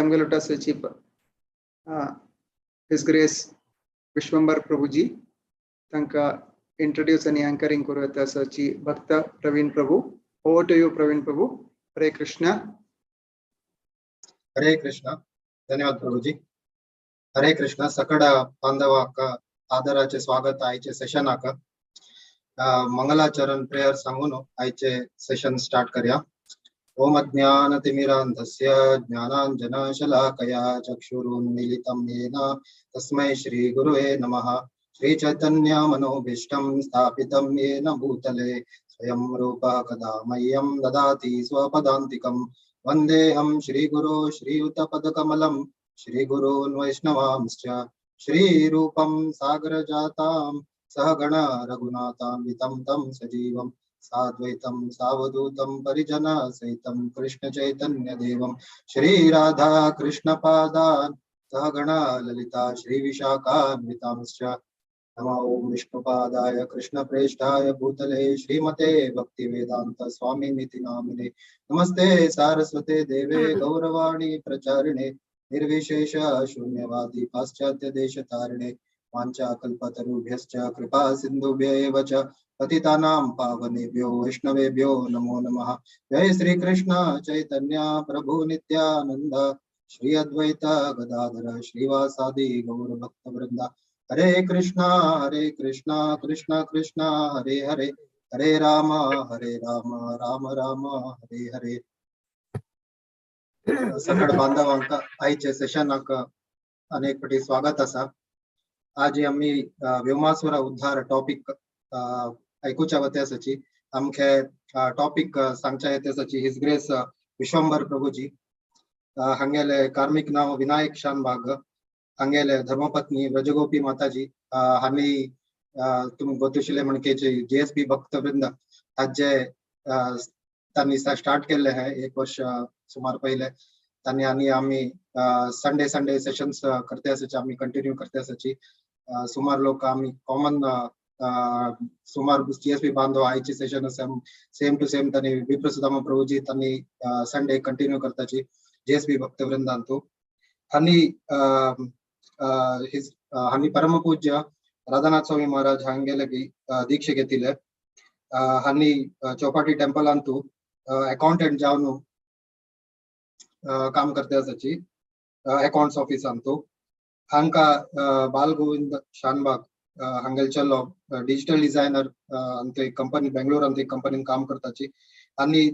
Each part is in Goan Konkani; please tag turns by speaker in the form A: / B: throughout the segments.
A: आमगेलो आसाची his grace Vishwambhar Prabhuji. तांकां इंट्रोड्यूस आनी अँकरिंग करूं येता आसाची भक्त प्रवीण Prabhu. Over to you, Praveen Prabhu. Hare Krishna.
B: Hare Krishna. धन्यवाद प्रभुजी. हरे कृष्ण. सकड बांधवाक आदराचे स्वागत आयचे सेशनाक. मंगलाचरण प्रेयर सांगून आयचे सेशन स्टार्ट करया. ओम अज्ञानतिमिरान्धस्य ज्ञानाञ्जनशलाकया चक्षुरुन्मीलितं येन तस्मै श्रीगुरुवे नमः. श्रीचैतन्यमनोभीष्टं स्थापितं येन भूतले स्वयं रूपः कदा मह्यं ददाति स्वपदान्तिकं. वन्देऽहं श्रीगुरो श्रीयुतपदकमलं श्रीगुरून् वैष्णवांश्च. श्रीरूपं सागरजातां सहगण रघुनाथान्वितं तं सजीवं साद्वैतं सावधूतं परिजनसहितं कृष्णचैतन्यदेवं. श्रीराधा कृष्णपादान् सहगण ललिता श्रीविशाखान्वितांश्च. नमो ॐ विष्णुपादाय कृष्णप्रेष्ठाय भूतले श्रीमते भक्तिवेदान्त स्वामिनिति नामिने. नमस्ते सारस्वते देवे गौरवाणी प्रचारिणे निर्विशेष शून्यवादी पाश्चात्य देशतारिणे. वाञ्छाकल्पतरुभ्यश्च कृपा सिन्धुभ्य एव च पतितानां पावनेभ्यो वैष्णवेभ्यो नमो नमः. जय श्री कृष्ण चैतन्य प्रभु नित्यानंद श्री अद्वैत गदाधर श्रीवासादि गौर भक्त वृंद. हरे कृष्णा हरे कृष्णा कृष्णा कृष्णा हरे हरे, हरे राम हरे राम राम राम हरे हरे. सकड बांधवांक आयचे सेशनाक अनेक पटी स्वागत आसा. आज आमी व्योमासुर उद्धार टॉपिक आयकुच्या वते आसाची. आमखे टॉपिक सांगच्या येते आसाची his grace Vishwambhar Prabhuji. हांगेले कार्मिक नाव विनायक शानबाग. हांगेले धर्मपत्नी व्रजगोपी माताजी. हांणी तुमकां गोतुशिले म्हणकेचे जीएसबी भक्तवृंद हाजे तांणी स्टार्ट केल्ले हे एक वर्ष सुमार पहिले तांणी. आनी आमी संडे संडे सेशन्स करते आसाची, आमी कंटिन्यू करते आसाची. सुमार लोक आमी कॉमन सुमार जीएसबी बांधव आयचे सेशन सेम टू सेम तांणी विप्रसुदामा प्रभुजी तांणी संडे कंटिन्यू करताची जीएसबी भक्तवृंदांतू. आनी हांणी परमपूज्य राधानाथ स्वामी महाराज हांगेले दीक्षे घेतिले. हांणी चौपाटी टेम्पलांतू अकाउंटंट जावन काम करते आसाची अकाउंट्स ऑफिसांतू. हांका बालगोविंद शानबाग हांगेले चलो डिजिटल डिझायनर अंत एक कंपनी बेंगलोर एक कंपनीन काम करताची. आनी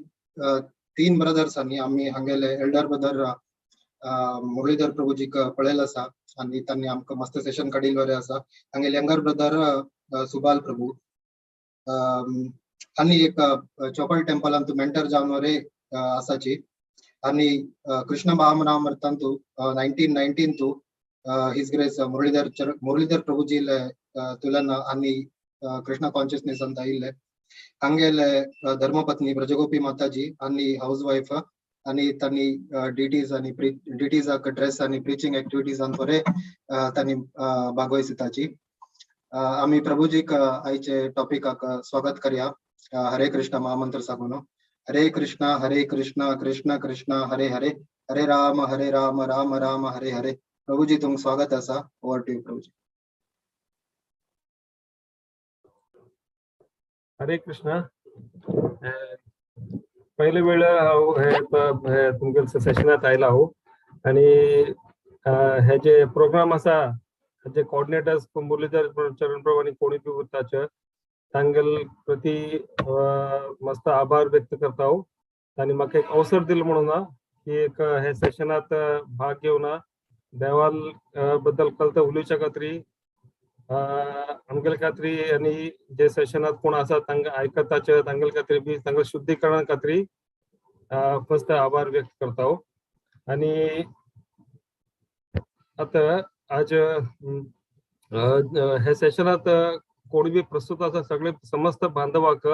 B: तीन ब्रदर्स आनी आमी हांगेले एल्डर ब्रदर मुरलीधर प्रभुजीक पळयलो आसा आनी तांणी आमकां मस्त सेशन काडिल्ले बरें आसा. हांगेले यंगर ब्रदर सुबाल प्रभू आनी एक चौपाटी टेम्पलांतू मेंटर जावन वरे आसाची. आनी कृष्ण भावनामृतांतू 1919 तू his grace Muralidhar Muralidhar प्रभुजीले तुलना आनी कृष्ण कॉन्शियसनेस ಅಂತ ಇಲ್ಲೆ. हांगेले धर्मपत्नी ब्रजगोपी माताजी आनी हाऊस वाईफ आणि तांणी डिटीज आणि डिटीजाक ड्रेस आणि प्रिचिंग ऍक्टिव्हिटीज बरे तांणी भागवयसिताची. आमी प्रभुजीक आयचे टॉपिकाक स्वागत करया. हरे कृष्ण महामंत्र सांगून. हरे कृष्ण हरे कृष्ण कृष्ण कृष्ण हरे हरे, हरे राम हरे राम राम राम हरे हरे. प्रभुजी, तुमकां स्वागत आसा. Over to you, Prabhuji.
C: Hare Krishna. पहिले वेळ हांव हे तुमगे सेशनात आयला हांव आणि हे जे प्रोग्राम आसा जे कोऑर्डिनेटर्स मुरलीधर चरण प्रभू आणि कोणी बी उरताचे तांगेल प्रती मस्त आभार व्यक्त करता हांव. आनी म्हाका एक अवसर दिलो म्हणून ना की एक हे सेशनात भाग घेवन देवाल बद्दल कळता उलोवच्या खातीर आमगेले खातीर आनी जे सेशनात कोण आसा तांकां आयकताचे तांगेले खातीर बी तांकां शुद्धीकरणा खातीर फस्ट आभार व्यक्त करता हांव. आनी आतां आज हे सेशनात कोण बी प्रस्तुत आसा सगळे समस्त बांधवाक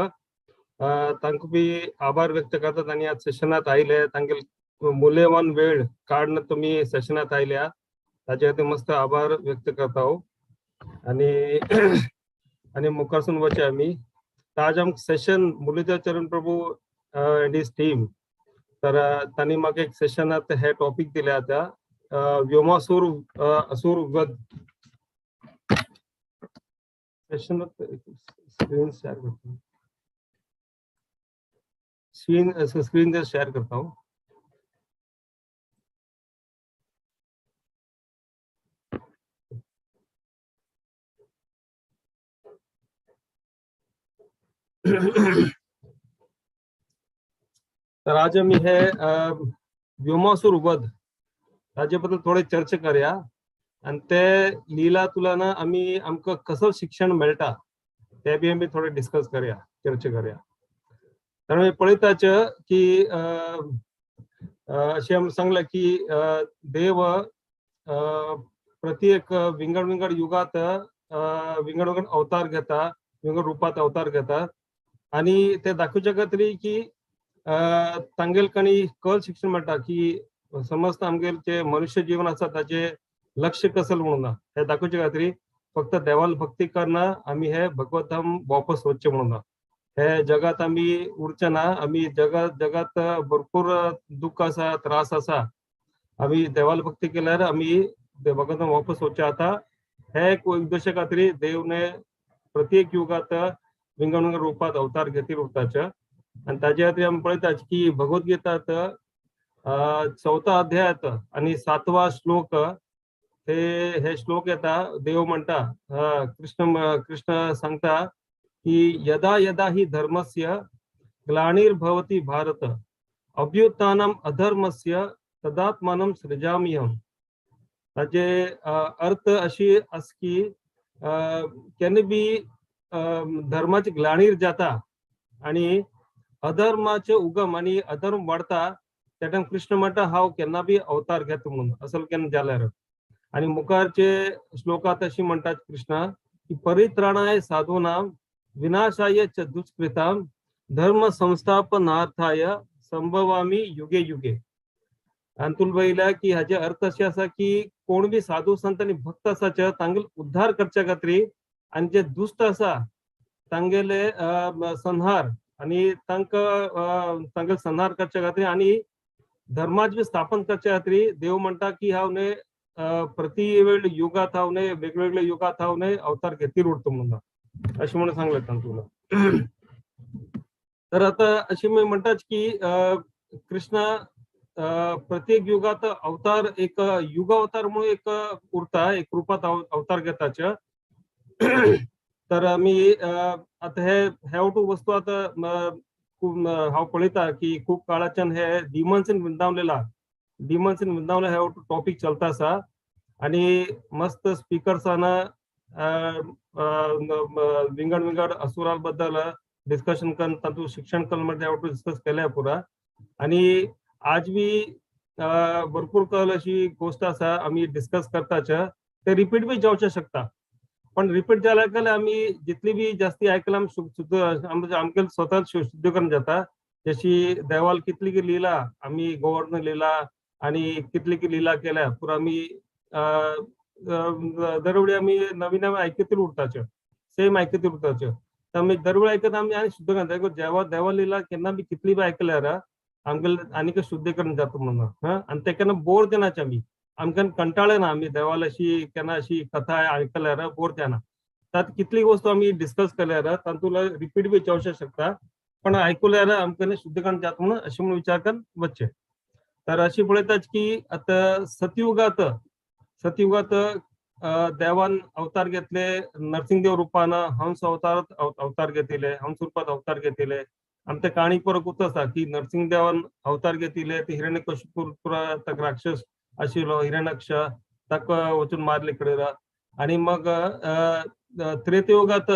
C: तांकां बी आभार व्यक्त करतात. आनी आज सेशनात आयले तांगेले मूल्यवान वेळ काडून तुमी सेशनात आयल्या ताजे खातीर मस्त आभार व्यक्त करता हांव. आणि आणि मुखारसून वचे आमी. आज आमकां session Muralidhar Charan Prabhu and his team तर तांणी म्हाका एक सेशनात हे टॉपीक दिले आता व्योमासूर असुर वध सेशन. स्क्रीन शेयर करता, स्क्रीन स्क्रीन शेयर करता हूँ. तर आज आमी हे व्योमासूर वध ताजे बद्दल थोडे चर्चा करया आणि ते लीला तुला आमी आमकां कसो शिक्षण मेळटा ते बी आमी थोडे डिस्कस करया, चर्चा करया. कारण आमी पळयताच की अशें आमी सांगलें की देव प्रत्येक विंगड विंगड युगात विंगड विंगड अवतार घेता, विंगड रुपात अवतार घेता आणि ते दाखोवच्या खातीर की तांगेल कणी कल शिक्षण मेळटा की समस्त आमगेल जे मनुष्य जीवन आसा ताचे लक्ष कसल म्हणून ना हे दाखोवचे खातीर फक्त देवाल भक्ती करना आमी हे भगवत धाम वापस वचचे म्हणून ना. हे जगात आमी उरचे ना, आमी जगात भरपूर दुःख आसा, त्रास आसा. आमी देवाल भक्ती केल्यार आमी भगवत धाम वापस वचचे. आता हे एक उद्देशा खातीर देवने प्रत्येक युगात विंगड विंगड रूपात अवतार घेतील उरताचे. आणि ताजे खातीर आमी पळयतात की भगवद्गीतात चौथा अध्यायात आणि सातवा श्लोक हे श्लोक येता. देव म्हणटा, कृष्ण कृष्ण सांगता की यदा यदा हि धर्मस्य ग्लानिर्भवति भारत अभ्युत्थानम अधर्मस्य तदात्मानं सृजाम्यहम्. ताजे अर्थ अशी आस की केन्ना बी धर्माची ग्लानीर जाता आणि अधर्माचे उगम आणि अधर्म वाडता त्या टायम कृष्ण म्हणटा हांव केन्ना बी अवतार घेता म्हणून असल केन्ना जाल्यार. आणि मुखारचे श्लोकात अशी म्हणटात कृष्णा की परित्राणाय साधूनां विनाशाय च दुष्कृतां धर्म संस्थापनार्थाय संभवामी युगे युगे. आणि तुला बघितलं की हाजे अर्थ अशे आसा की कोण बी साधू संत आनी भक्त आसा तांगेले उद्धार करच्या खातीर आनी जे दुश्ट आसा तांगेले संहार आणि तांकां तांगेले संहार करच्या खातीर आणि धर्माचे स्थापन करच्या खातीर देव म्हणटा की हांव न्ही प्रति वेळ युगात हांव न्ही वेगवेगळ्या युगात हांव न्ही अवतार घेतील उरतो म्हणून अशें म्हणून सांगलें तांकां. तर आता अशी मी म्हणटाच की कृष्ण प्रत्येक युगात अवतार एक युग अवतार म्हणून एक उरता, एक रूपात अवतार घेताच. तर आमी आता हे हे वस्तू आता खूब हांव पळयता की खूब काळाच्यान हे डिमन्स इन वृंदावलेला, डिमन्स इन वृंदावला हे टॉपीक चलता आसा आणि मस्त स्पिकर्सान विंगड विंगड असुरां बद्दल डिस्कशन करून तातूंत शिक्षण करून हे डिस्कस केले पुरा. आणि आज बी भरपूर कल अशी गोष्ट आसा आमी डिस्कस करताच ते रिपीट बी जावचे शकता. पण रिपीट जाल्यार जाल्यार आमी जितली बी जास्ती आयकला आमी शुद्ध आमगे स्वतः शुद्धीकरण जाता. जशी देवाल कितली की लिला आमी गोवर्धन लिला आणि कितली की लिला केल्या पुरा आमी दरवेळी आमी नवीन नवीन आयकतील उरताच्यो, सेम आयकतील उरताच्यो. तर आमी दरवेळी आयकत आमी आनी शुद्ध करता. जेवा देवा लिला केन्ना बी कितली बी आयकल्यार आमगे आनीक शुद्धीकरण जाता म्हणून. हा, आनी ते केन्ना बोर जायनाच आमी, आमकां कंटाळे ना आमी देवाल अशी केन्ना अशी कथा आयकल्यार बोर जायना. तात कितली वस्तू आमी डिस्कस केल्यार तातूंत रिपीट बी जावंक शकता, पण आयकल्यार आमकां शुद्धीकरण जाता म्हणून अशें म्हणून विचार करून वचचें. तर अशी पळयतात की आतां सतयुगात सतयुगात देवान अवतार घेतले नरसिंहदेव रुपान, हंस अवतार अवतार घेतिले, हंस रुपात अवतार घेतिले. आमच्या काणी परत आसा की नरसिंहदेवान अवतार घेतिले ते हिरण्यकशिपूर ताका राक्षस आशिल्लो हिरण्याक्ष ताका वचून मारले कडेन. आणि मग त्रेतयुगात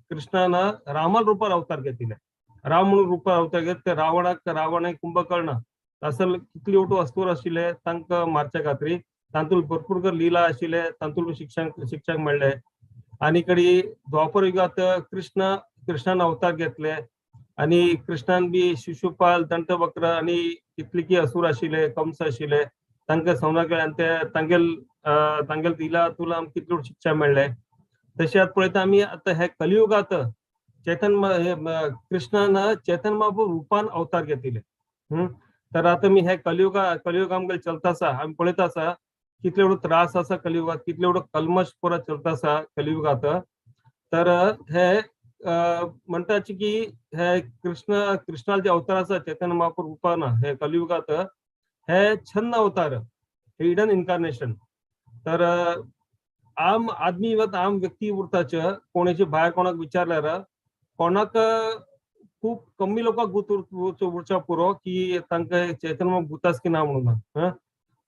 C: कृष्णान रामान रुपार अवतार घेतिले, राम म्हणून रुपार अवतार घेत ते रावणाक, रावण कुंभकर्ण असल कितली ओटू अस्तूर आशिल्ले तांकां मारच्या खातीर तातूंत भरपूर लिला आशिल्ले, तातूंत शिक्षण शिक्षक मेळ्ळे. आनी कडी द्वापर युगात कृष्ण कृष्णान अवतार घेतले आणि कृष्णान बी शिशुपाल दंतवक्र आणि कितली की असूर आशिल्ले, कंस आशिल्ले तांकां संहार केले आनी ते तांगेल तांगेल लिला तुला आमकां कितल्यो शिक्षा मेळ्ळे. तशें आतां पळयता आमी आतां हे कलियुगात चैतन्य कृष्णान चैतन्य महाप्रभू रूपान अवतार घेतिले. तर आतां मी हे कलियुगा कलियुग आमगेले चलता आसा, आमी पळयता आसा कितले एवढो त्रास आसा कलियुगात, कितले एवढो कल्मश पुरा चलता आसा कलियुगात. तर हे म्हणटाचे की हे कृष्ण कृष्णाल जे अवतार आसा चैतन्य महाप्रभु रूपान हे कलियुगात, हे छन्न अवतार, हिडन इन्कार्नेशन. तर आम आदमी वा आम व्यक्ती उरताचे, कोणाचे भायर कोणाक विचारल्यार कोणाक खूब कमी लोकांक गुत उरच्या पुरो की तांकां चैतन्य गुतास की ना म्हणून.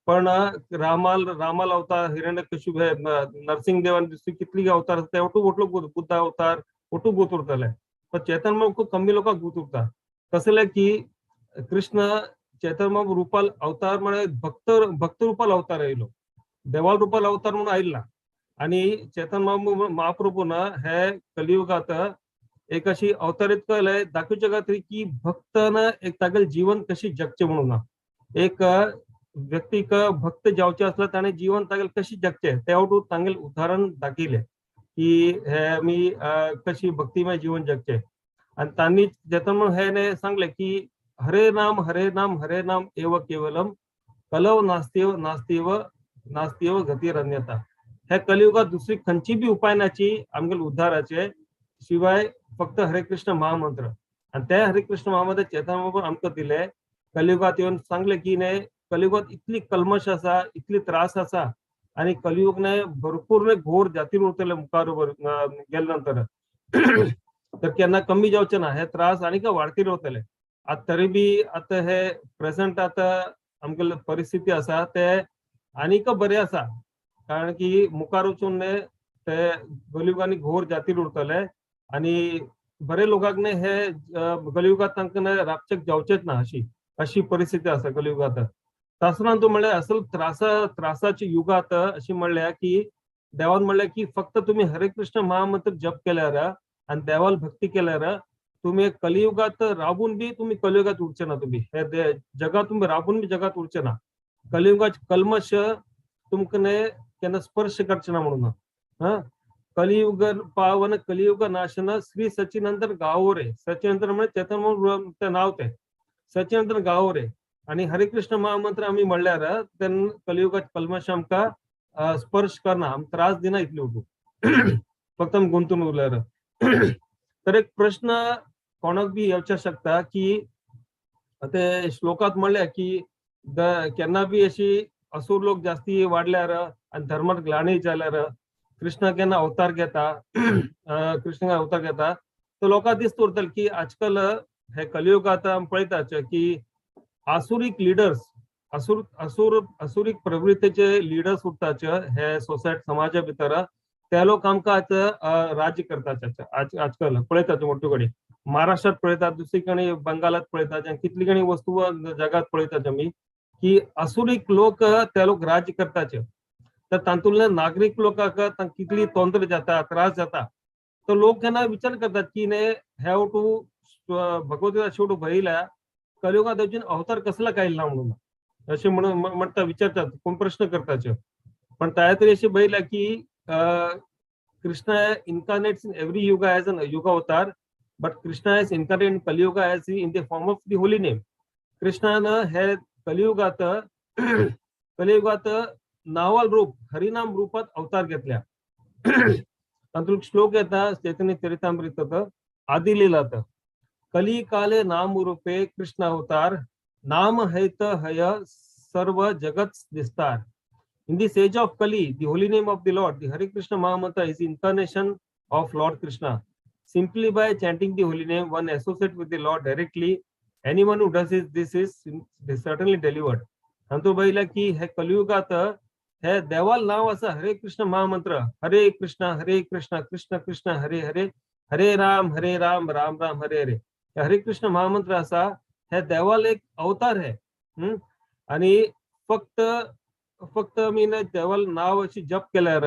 C: पण रामाल रामाल अवतार, हिरण्यकशिप, हे नरसिंह देवान दुसरी कितली अवतार आसा ते ओटू ओटलो बुद्ध अवतार ओटू गुत उरतले, पण चैतन्य खूब कमी लोकांक गुत उरता. कसले की कृष्ण चैतन्य रूपाल अवतार म्हळ्यार भक्त भक्त रूपाल अवतार आयलो, देवाल रूपाल अवतार म्हणून आयला. आणि चैतन्य महाप्रभून हे कलियुगात एक अशी अवतारित केले दाखोवच्या खातीर की भक्तान एक तागेले जीवन कशी जगचे म्हणून. एक व्यक्तीक भक्त जावचे असला ताणें जीवन तागेले कशी जगचे ते वटून तांगेले उदाहरण दाखयले की हे आमी कशी भक्तिमय जीवन जगचे. आणि तांणी चैतन्य हे सांगले की हरे नाम हरे नाम हरे नाम एव केवलम कलव नास्तिव नास्तिव नास्तिव गतिरन्यता. ह्या कलियुगात दुसरी खंयची बी उपाय नाची आमगेले उद्धाराचे शिवाय फक्त हरे कृष्ण महामंत्र. आणि त्या हरे कृष्ण महामंत्र चैतन्य महाप्रभू आमकां दिले. कलियुगात येवन सांगले की न्ही कलियुगात इतली कल्मश आसा, इतली त्रास आसा आणि कलियुग ने भरपूर ने घोर जातीर उरतले मुखार गेले नंतर, तर केन्ना कमी जावचे ना हे त्रास आनी वाडतीर वतले. आतां तरी बी आतां हे प्रेझेंट आतां आमगेले परिस्थिती आसा ते आनीक बरें आसा, कारण की मुखार वचून न्ही ते कलियुगांनी घोर जातीर उरतले आणि बरे लोकांक न्ही हे कलियुगात तांकां रापचेक जावचेच ना अशी अशी परिस्थिती आसा कलियुगात. तासना तूं म्हणल्यार असल त्रासा त्रासाच्या युगात अशी म्हणल्या की देवान म्हणल्या की फक्त तुम्ही हरे कृष्ण महामंत्र जप केल्यार आणि देवाल भक्ती केल्यार तुम्ही कलियुगात राबून बी तुम्ही कलियुगात उरचे ना, तुम्ही हे जगात तुम्ही राबून बी जगात उरचे ना. कलियुगात कल्मश तुमकां केन्ना स्पर्श करचे ना म्हणून. हा कलियुग पावन कलियुग नाशन श्री सचिनंदन गावोरे. सचिनंदन म्हणजे चैतन्य ते नाव ते सचिनंदन गावोरे. आणि हरे कृष्ण महामंत्र आम्ही म्हणल्यार तेन्ना कलियुगात कल्मश आमकां स्पर्श करना, आमकां त्रास दिना इतले उठू फक्त आमी गुंतून उरल्यार. तर एक प्रश्न कोणाक बी येवच्या शकता की ते श्लोकात म्हणल्या की केन्ना बी अशी असुर लोक जास्ती वाडल्यार आनी धर्मात ग्लानी जाल्यार कृष्ण केन्ना अवतार घेता, कृष्ण अवतार घेता, तर लोकांक दिसता उरतले की आजकाल हे कलियुगात आमी पळयतात की आसुरीक लिडर्स, असुर असुर असुरीक प्रवृत्तीचे लिडर्स उरताचे हे सोसायटी समाजा भितर, ते लोक आमकां आतां राज्य करतात आज आजकाल पळयतात मोठे कडेन महाराष्ट्रात पळयतात, दुसरी कडेन बंगालात पळयतात, कितली कडेन वस्तू जगात पळयतात आमी की असुरीक लोक ते लोक राज्य करताचे. तर तातूंतले नागरीक लोकांक कितली तोंत्र जाता, त्रास जाता. तर लोक केन्ना विचार करतात की न्ही हे वटू भगवद्गीता शेवटू बरयल्या कलियुगात अजून अवतार कसला काय ना म्हणून अशें म्हणून म्हणटा विचारतात, कोण प्रश्न करताचे. पण त्या तरी अशें बरयल्या की Krishna incarnates in every yuga as an yuga avatar, but Krishna is incarnate in Kaliyuga as in the form of the holy name. कृष्णान हे कलियुगात कलियुगात नावाल रूप हरिनाम रूपात अवतार घेतल्या. तातूंत श्लोक येता चैतन्य चरितामृत आदि लिलात कली काले नाम रूपे कृष्ण अवतार नाम हैत हय सर्व जगत विस्तार. In this age of Kali, the holy name of the Lord, the Hare Krishna Mahamantra is the incarnation of Lord Krishna. Simply by chanting the holy name, one associates with the Lord directly. Anyone who does this is certainly delivered. तातूंत बरयला की हे कलियुगात हे देवाल नाव आसा हरे कृष्ण महामंत्र, हरे कृष्ण हरे कृष्ण कृष्ण कृष्ण हरे हरे, हरे राम हरे राम राम राम हरे हरे. हरे कृष्ण महामंत्र आसा हे देवाल एक अवतार हे. आणि फक्त फक्त आमी देवाल नाव अशी जप केल्यार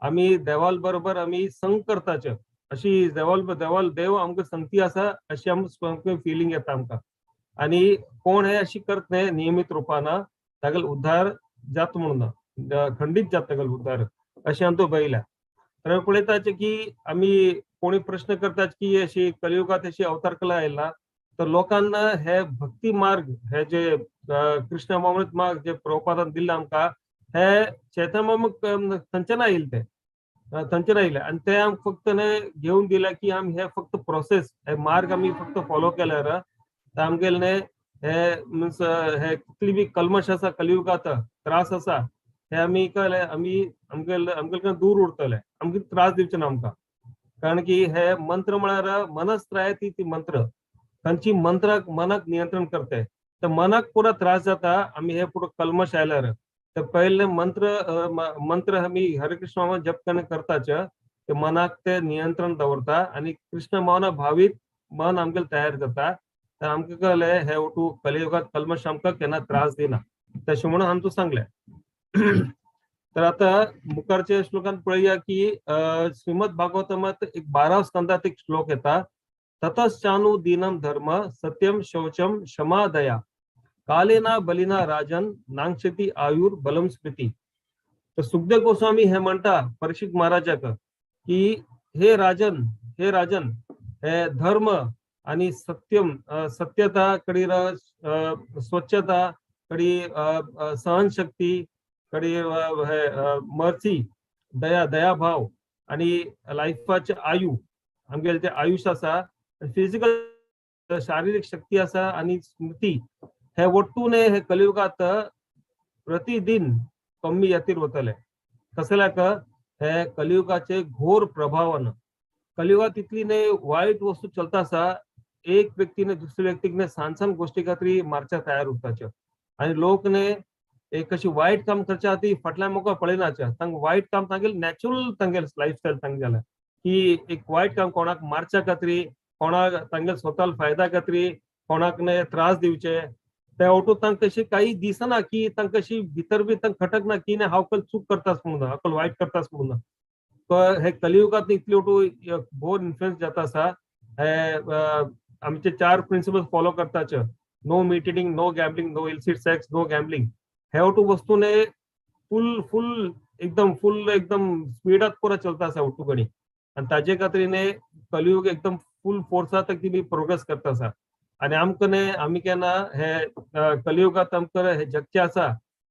C: आमी देवाल बरोबर आमी संग करताचे, अशी देवाल देवाल देव आमकां संगती आसा अशी आमकां फिलिंग येता आमकां. आणि कोण हे अशी करत न्ही नियमीत रुपान तागेलो उद्धार जाता म्हणून खंडीत जाता तागेलो उद्धार अशें आमकां बरयल्या. तर पळयताचे की आमी कोणी प्रश्न करतात की अशी कलियुगात अशी अवतार कला आयला, तर लोकांना हे भक्ती मार्ग, हे जे कृष्ण अमृत मार्ग जे प्रभुपादान दिल्ले आमकां, हे चैतन्य थंयच्यान आयिल्ले, ते थंयच्यान आयिल्ले आनी ते आमकां फक्त घेवन दिले की आमी हे फक्त प्रोसेस, हे मार्ग आमी फक्त फॉलो केल्यार तर आमगेले हे मिन्स हे कितली बी कल्मश आसा कलियुगांत, त्रास आसा, हे आमी कळ्ळें आमी आमगेले आमगेले दूर उरतले, आमकां त्रास दिवचे ना आमकां. कारण की हे मंत्र म्हळ्यार मनस्त्राय ती मंत्र, तांची मंत्राक मनाक नियंत्रण करते. तर मनाक पुरा त्रास जाता आमी हे पुरो कल्मश आयल्यार. तर पयले मंत्र मंत्र आमी हरे कृष्ण मामा जप करणे करताच ते मनाक ते नियंत्रण दवरता आनी कृष्ण भावना भावीत मन आमगेले तयार जाता. तर आमकां कळ्ळें हे ओटू कलियुगात कल्मश आमकां केन्ना त्रास दिना, तशें म्हणून आमकां सांगलें. तर आता मुखारच्या श्लोकांत पळोवया की श्रीमद भागवतमात एक 12 स्कंदात एक श्लोक येता, ततश्चानु दीनम धर्म सत्यम शौचम क्षमा दया कालेना बलिना राजन नांगशती आयुर बलम स्मृती. तर सुखदेव गोस्वामी हे म्हणटा परीक्षित महाराजाक की हे राजन, हे राजन, हे धर्म आणि सत्यम सत्यता कडी स्वच्छता कडी सहनशक्ती कडी हे मर्सी दया दयाभाव आणि लायफाचे आयु आमगेले ते आयुष्य आसा, फिजिकल शारीरिक शक्ती आसा आणि स्मृती, हे वट्टून हे कलियुगात प्रतिदिन कमी जातीर वतले. कसल्याक हे कलियुगाचे घोर प्रभावान कलियुगात इतली न्ही वायट वस्तू चलता आसा, एक व्यक्तीने दुसऱ्या व्यक्तीक न्ही सान सान गोश्टी खातीर मारच्या तयार उरताचे आनी लोक न्ही एक अशी वायट काम करच्या खातीर फाटल्यान मुखार पळयनाचे. तांकां वायट काम तांगेले नॅचरल तांगेले लायफस्टायल तांगेले जाल्या की एक वायट काम कोणाक मारच्या खातीर, कोणाक तांगेले स्वताक फायदा खातीर, कोणाक न्ही त्रास दिवचे, ते ओटू तांकां तशी काही दिसना की तांकां अशी भितर बी तांकां खटकना की हांव कल चूक करतास म्हणून, हांव कल वायट करतास म्हणून. हे कलियुगांत इतली ओटू भोव इन्फ्लुएन्स जाता आसा. हे आमचे 4 प्रिंसिपल्स फॉलो करताचे, no meat eating, no gambling, no illicit sex, no gambling. हे ओटू वस्तूने फुल फुल एकदम फुल एकदम स्पीडात पुरा चलता आसा ओटू गणी आनी ताजे खातीर न्ही कलियुग एकदम फुल फोर्सात ती प्रोग्रेस करता आसा. आनी आमकां न्ही आमी केन्ना हे कलियुगात आमकां हे जगचे आसा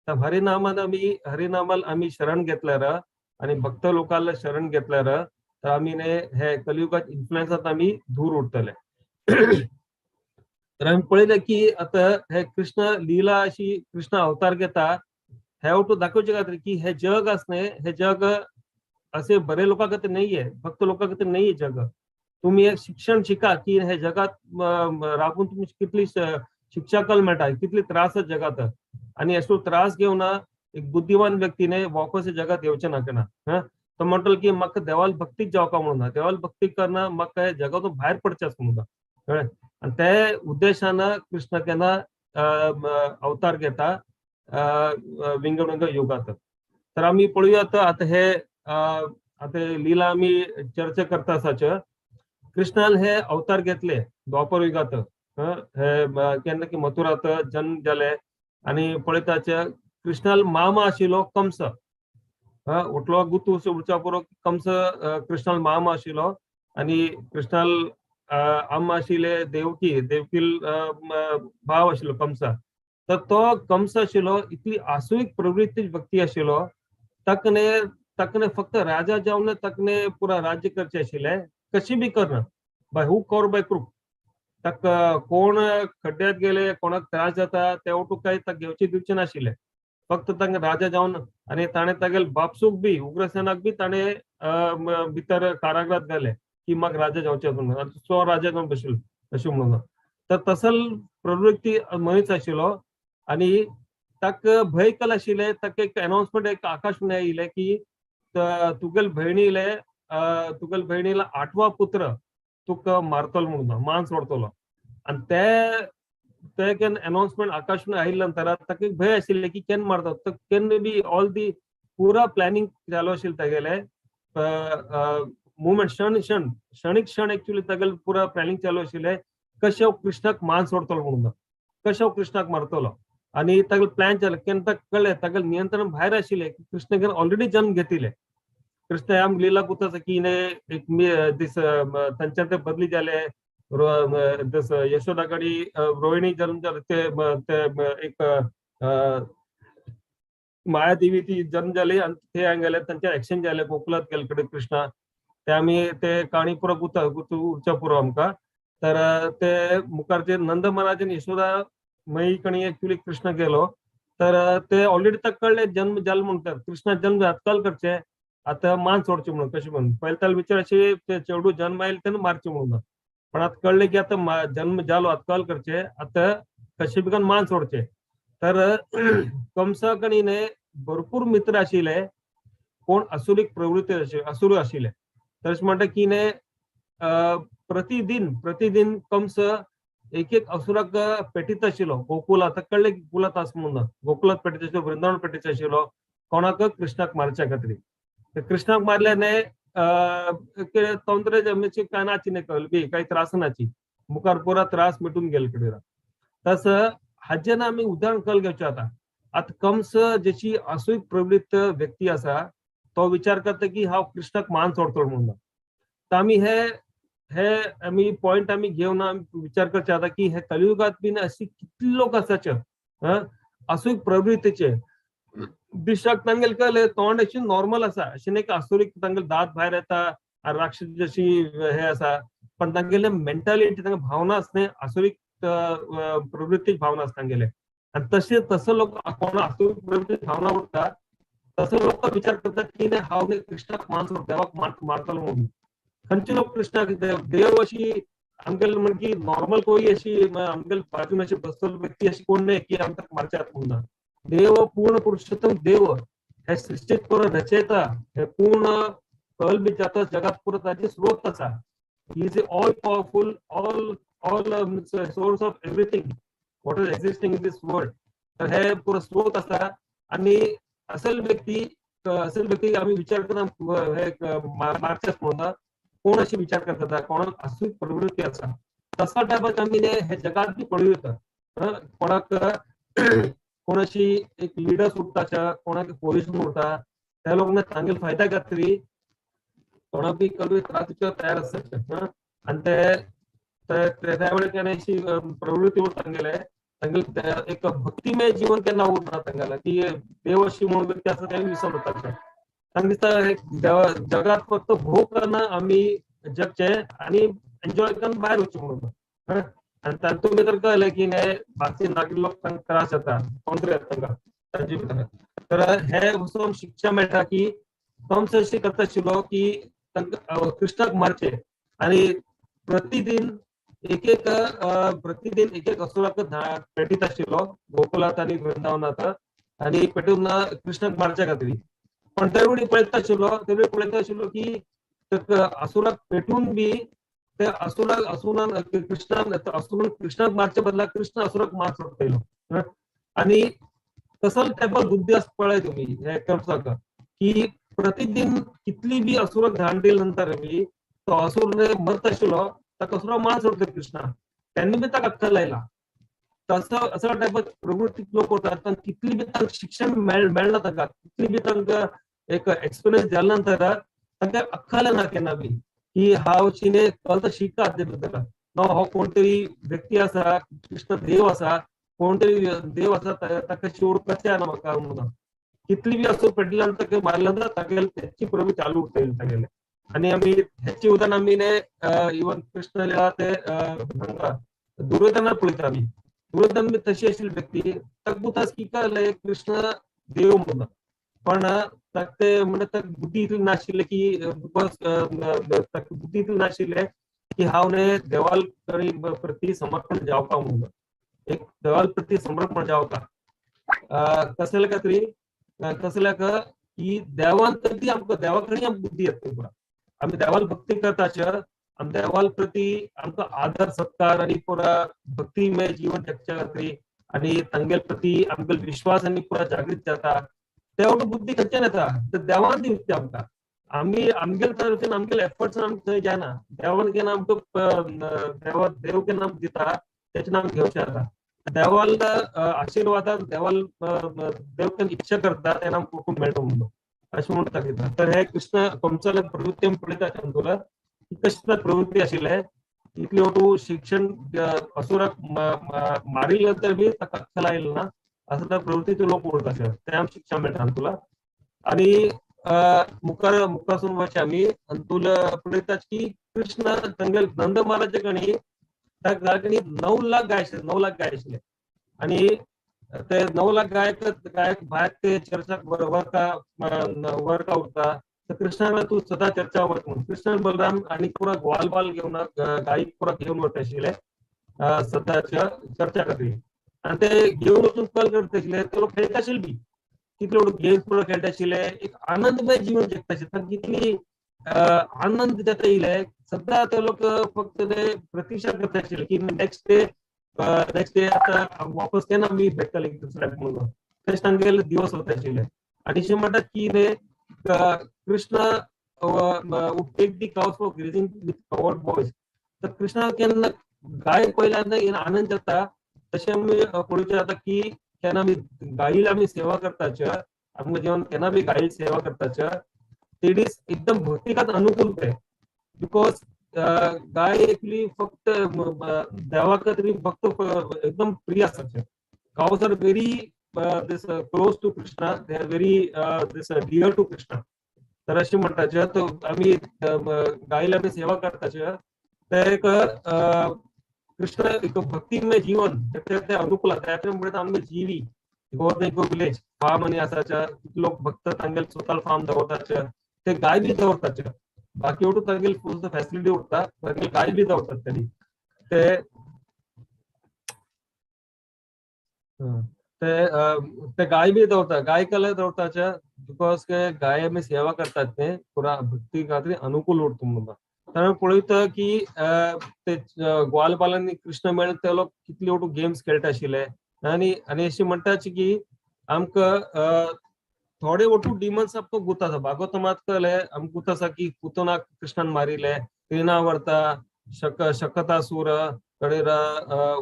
C: तर हरिनामान आमी हरिनामाल आमी शरण घेतल्यार आनी भक्त लोकांना शरण घेतल्यार तर आमी न्ही हे कलियुगात इन्फ्लुएन्सात आमी दूर उरतले. तर आमी पळयलें की आतां हे कृष्ण लीला अशी कृष्ण अवतार घेता हे ओटू दाखोवचे खातीर की हे जग आसा न्ही, हे जग असे बरे लोकां खातीर नाहीये, भक्त लोकां खातीर नाहीये जग. तुम्ही एक शिक्षण शिका की हे जगात राबून तुमी कितली शिक्षा कल मेळटा, कितली त्रास जगात आनी असो त्रास घेवन एक बुद्धिमान व्यक्तीने वापस जगात येवचें ना केन्ना. हा तो म्हणटलो की म्हाका देवाल भक्तीक जावका म्हणून, देवाल भक्ती करना म्हाका हे जगातून भायर पडचें आसा म्हणून, कळ्ळें? आनी ते उद्देशान कृष्ण केन्ना अवतार घेता विंगड विंगड युगात. तर आमी पळोवया आतां हे आतां लीला आमी चर्चा करता आसाच. कृष्णान हे अवतार घेतले द्वापर युगात, हे केन्ना की मथुरात जन्म जाले आनी पळयताचे कृष्णाल मामा आशिल्लो कंस, उठलो गुतू उडच्या पुरो कंस कृष्णाल मामा आशिल्लो आनी कृष्णाल आम्मा आशिल्ले देवकी, देवकील भाव आशिल्लो कंसा. तर तो कंस आशिल्लो इतली आसुरीक प्रवृत्ती व्यक्ती आशिल्लो, ताकने ताकने फक्त राजा जावन ताकने पुरा राज्य करचे आशिल्ले, कशी बी करना by hook or by crook. ताका कोण खड्ड्यात गेले, कोणाक त्रास जाता ते ओटू काय ताका घेवचे दिवचे नाशिल्ले, फक्त तांकां राजा जावन. आनी ताणें तागेले बापसूक बी उग्रसेनाक बी ताणें भितर कारागृहात घाले की म्हाका राजा जावचें म्हणून, सो राजा जावन बशिल्लो अशें म्हणून. तर तसल प्रवृत्ती मनीस आशिल्लो आनी ताका भंय कल आशिल्लें. ताका एक अनाउन्समेंट एक आकाशवाणी आयिल्लें की तुगेले भयणीले तुगेले भयणीला 8वा पुत्र तुका मारतलो म्हणून, मान सोडतलो. आनी ते ते केन्ना अनाउन्समेंट आकाशवाणी आयिल्ले नंतर ताका एक भंय आशिल्लें की केन्ना मारता, तर केन्ना बी ऑल the पुरा प्लॅनिंग चालू आशिल्लें तागेलें, मुवमेंट क्षण क्षण क्षणिक क्षण एक्चुअली तागेलें पुरा प्लॅनिंग चालू आशिल्लें कशें हांव कृष्णाक मान सोडतलो म्हणून, कशें हांव कृष्णाक मारतलो. आनी तागेलें प्लॅन चालू केन्ना ताका कळ्ळें तागेलें नियंत्रण भायर आशिल्लें की कृष्ण केन्ना ऑलरेडी जन्म घेतिल्ले. कृष्ण ह्या लीला कुता की एक दीस तांच्या ते बदली जाले, यशोदा कडी रोहिणी जन्म जाले ते एक मायादेवी ती जन्म जाली आनी ते हांगा गेले तांचे एक्शन जाले गोकुलात गेले कडेन कृष्णा ते आमी ते काणी पुरो उरच्या पुरो आमकां. तर ते मुखार जे नंद महाराज यशोदा मयी कणी एक्चुअली कृष्ण गेलो तर ते ऑलरेडी ताका कळ्ळें जन्म जालो म्हणटात कृष्णा जन्म आजकाल करचे आतां मान सोडचे म्हणून कशें म्हणून पयले ताल विचार अशे चेडू जन्म आयले तेन्ना मारचे म्हणून, पण आतां कळ्ळें की आतां जन्म जालो आजकाल करचे आतां कशे बिगान मान सोडचे. तर कंसा कणी न्ही भरपूर मित्र आशिल्ले कोण असुरीक प्रवृत्ती असुर आशिल्ले. तशें म्हणटा की न्ही प्रतिदिन प्रतिदिन कंस एक एक असुराक पेटीत आशिल्लो गोकुलात कळ्ळें की गोकुलात आसा म्हणून गोकुलात पेटीत आशिल्लो वृंदावन पेटीत आशिल्लो कोणाक कृष्णाक मारच्या खातीर. कृष्णाक मारल्या न्ही तोंत्रे जमनीची काय नाची न्ही कळली बी काही त्रास नाची मुखार पुरा त्रास मिटून गेले कडेन. तसं हाजें ना आमी उदाहरण कल घेवचें आतां. आतां कंस जशी असूय प्रवृत्त व्यक्ती आसा तो विचार करता की हांव कृष्णाक मान सोडतलो म्हणून. तर आमी हे हे आमी पॉयंट आमी घेवन आमी विचार करचे आतां की हे कलियुगात बीन अशी कितले लोक आसाचे असूय प्रवृत्तीचे दिशाक तांगेले कळ्ळें तोंड अशें नॉर्मल आसा अशें न्ही की असुरीक तांगेले दांत भायर येता राक्षस जशी हे आसा, पण तांगेले मेंटालिटी तांगे भावना आसा न्ही असुरीक प्रवृत्तीची भावना आसा तांगेले. आनी तशें तसो लोक कोण असुरीक प्रवृत्ती भावना उरता तसो लोक विचार करतात की न्ही हांव न्ही कृष्णाक मान सोड देवाक मारतलो म्हणून. खंयचे लोक कृष्णाक देव अशी आमगेले म्हण की नॉर्मल कोई अशी आमगेले बाजून अशी बसतलो व्यक्ती अशी कोण न्ही की आमकां मारच्यात म्हणून. देव पूर्ण पुरुषोत्तम देव हे सृष्टीत पुरो रचयता हे पूर्ण कल बी जाता जगात पुरो ताजे स्रोत आसा. He is all powerful all all source of everything what is existing in this world. तर हे पुरो स्रोत आसा आनी असल व्यक्ती आमी विचार करता हे मारचेच म्हणून कोण अशी विचार करता कोणाक असूय प्रवृत्ती आसा तसा टायपाक आमी हे जगात बी पळोवं येता. कोणाक कोणाशी एक लिडर्स उरता कोणाक पोझिशन उरता त्या लोकांना तांगेले फायदा खातीर कोणाक बी कमी त्रास तयार आसता आनी ते त्या वेळार केन्ना अशी प्रवृत्ती उरता तांगेले तांगेले एक भक्तिमय जीवन केन्ना उरना तांगेले की देव अशी म्हणून व्यक्ती आसा तें विसरता. तांकां दिसता जगात फक्त भोग करना आमी जगचे आनी एन्जॉय करून भायर वचचें म्हणून. आनी तातूंत भितर कळलें की न्ही बाकी नागरी लोक तांकां त्रास जाता कोण येता तांकां तांचे भितर. तर हे वचून शिक्षा मेळटा की कंस अशें करता आशिल्लो की तांकां कृष्णाक मारचे आनी प्रतिदिन एक एक प्रतिदिन एक एक असुराक पेटीत आशिल्लो गोकुलात आनी वृंदावनात आनी पेटून कृष्णाक मारच्या खातीर. पण त्यावेळी पळयता आशिल्लो त्यावेळी पळयता आशिल्लो की असुराक पेटून बी ते असुराक असुरान कृष्णान असुरान कृष्णाक मारच्या बदला कृष्ण असुराक मार सोडटलो. आनी तसो टायपा बुद्धी आसा पळय तुमी हे कंसाक की प्रतिदिन कितली बी असुराक धाड दिले नंतर बी तो असुर मरत आशिल्लो ताका असुराक मार सोडटा कृष्णा तेन्ना बी ताका अक्कल आयला. तसो असो टायपा प्रवृत्ती लोक वतात तांकां कितली बी तांकां शिक्षण मेळना तांकां कितली बी तांकां एक एक्सपिरियन्स जाल्या नंतर तांकां अक्कल येना केन्ना बी की हांव शिने कळता शिकता ते बद्दल ना हो कोण तरी व्यक्ती आसा कृष्ण देव आसा कोण तरी देव आसा ताका शेवट कशें येना म्हाका म्हणून. कितली बी असो पेटल्या नंतर मारल्या नंतर तागेले त्याची प्रवृत्ती चालू उरतली तागेले. आनी आमी हेची उदाहरण आमी न्ही इवन कृष्ण लीला ते दुर्योधना पळयता आमी. दुर्योधन बी तशी आशिल्ली व्यक्ती ताका पुतास की कळलें कृष्ण देव म्हणून, पण ताका ते म्हणटा ताका बुद्धी इतली नाशिल्ली की because ताका बुद्धी इतली नाशिल्लें की हांव न्ही देवाल प्रती समर्पण जावपा म्हणून एक देवाल प्रती समर्पण जावपा कसल्या खातीर कसल्या की देवान प्रती आमकां देवा कडेन आमकां बुद्धी येता पुरा. आमी देवाल भक्ती करताचे आमी देवाल प्रती आमकां आदर सत्कार आनी पुरा भक्तिमय जीवन जगच्या खातीर आनी तांगेले प्रती आमगेलो विश्वास आनी पुरा जागृत जाता. तेवढी बुद्धी खंयच्यान येता तर देवान दिवची आमकां. आमी आमगेले तरफेन आमगेले एफर्ट्स आमकां थंय जायना देवान केन्ना आमकां देवा देव केन्ना आमकां दिता तेचें आमकां घेवचें जाता. देवाल आशिर्वादान देवाल देव केन्ना इच्छा करता तेन्ना आमकां खूब मेळटा म्हणून अशें म्हणून दाखयता. तर हे कृष्ण कंसाले प्रवृत्ती आमी पळयता तातूंत की कशी प्रवृत्ती आशिल्ले इतले तूं शिक्षण असुराक मारिल्ले तर बी ताका अक्कल आयली ना असं त्या प्रवृत्तीचे लोक उरता ते आम शिक्षा मेळटा तुला. आणि मुखार मुखासून वचे आमी आनी तुला पळयतात की कृष्ण तांगेले नंद महाराजा कणी ताका 9 लाख गाय आशिल्ले, 9 लाख गाय आशिल्ले. आणि ते 9 लाख गायक गायक भायर ते चर्चा वरका वरका उरता. तर कृष्णाला तूं सदां चर्चा वच म्हणून कृष्ण बलराम आणि पुरा ग्वाल बाल घेवन गायक पुरा घेवन वता आशिल्ले सदांच्या चर्चा खातीर. आनी ते घेवन वचून कल करता आशिल्ले, ते लोक खेळटा आशिल्ले बी कितले गेम्स पुरा खेळटा आशिल्ले, एक आनंदमय जीवन जगता आशिल्ले. तांकां कितली आनंद जाता येयले सद्दां ते लोक फक्त ते प्रतिक्षा करता आशिल्ले की नेक्स्ट डे नेक्स्ट डे आतां वापस केन्ना आमी भेटतले दुसऱ्याक म्हणून. तशें तांगेले दिवस वता आशिल्ले. आनी अशें म्हणटात की Krishna would take the cows for grazing with cowherd boys. तर कृष्णा केन्ना गाय पळयल्यार आनंद जाता. तशें आमी पळोवचें जाता की केन्ना आमी गायीला आमी सेवा करताचे, आमकां जीवन केन्ना बी गायी सेवा करताचे ते दीस एकदम भक्तिकात अनुकूल ते. Because गाय एक्चुअली फक्त देवा खातीर भक्त एकदम प्रिय आसाचे. Cows are very this close to Krishna, they are very this dear to Krishna. तर अशें म्हणटाचे आमी गायीला आमी सेवा करताचे ते एक कृष्ण एक भक्तिमय जीवन ते अनुकूल आसा. त्या म्हणटा आमगे जीवी गोवर्धन इको विलेज फार्म आनी आसाचे लोक भक्त तांगेले स्वता फार्म दवरताचे, ते गाय बी दवरताचे. बाकी वटून तांगेले फूल फॅसिलिटी उरता, तांगेले गाय बी दवरतात तेणी. ते ते गाय बी दवरता, गाय कला दवरताचे because गाय आमी सेवा करतात ते पुरा भक्ती खातीर अनुकूल उरता म्हणून. तर पळयता की ते ग्वाल बालांनी कृष्ण मेळ्ळे ते लोक कितले वटू गेम्स खेळटा आशिल्ले. आनी आनी अशें म्हणटाचे की आमकां थोडे वटू डिमन्स आमकां गुत आसा. भागवतमात कळ्ळें आमकां गुत आसा की पुतनाक कृष्णान मारिल्ले, त्रिनावर्ता, शकतासूर, कडेर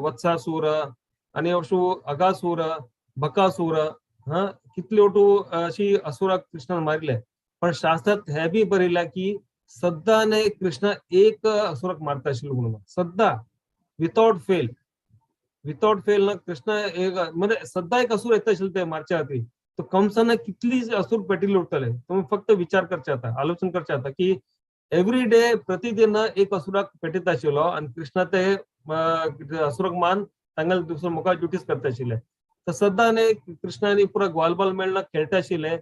C: वत्सासूर आनी अशो अगासूर, बकासूर, हा कितले वटू अशी असुराक कृष्णान मारिल्ले. पण शास्त्रात हे बी बरयलां की सद्दां न्हय कृष्ण एक असुराक मारता आशिल्लो म्हणून, सद्दां विथआउट फेल, विथआउट फेल ना कृष्ण एक म्हणजे सद्दां एक असूर येता आशिल्ले ते मारच्या खातीर. तो कंसाने कितली असूर पेटिल्ले उरतले तुमी फक्त विचार करचे आता, आलोचन करचे आता की एवरी डे प्रतिदिन एक असुराक पेटयता आशिल्लो आनी कृष्णा ते असुराक मान तांगेले दुसरो मुखार ड्युटीज करता आशिल्ले. तर सद्दां न्हय कृष्णानी पुरा ग्वालबाल मेळना खेळटा आशिल्ले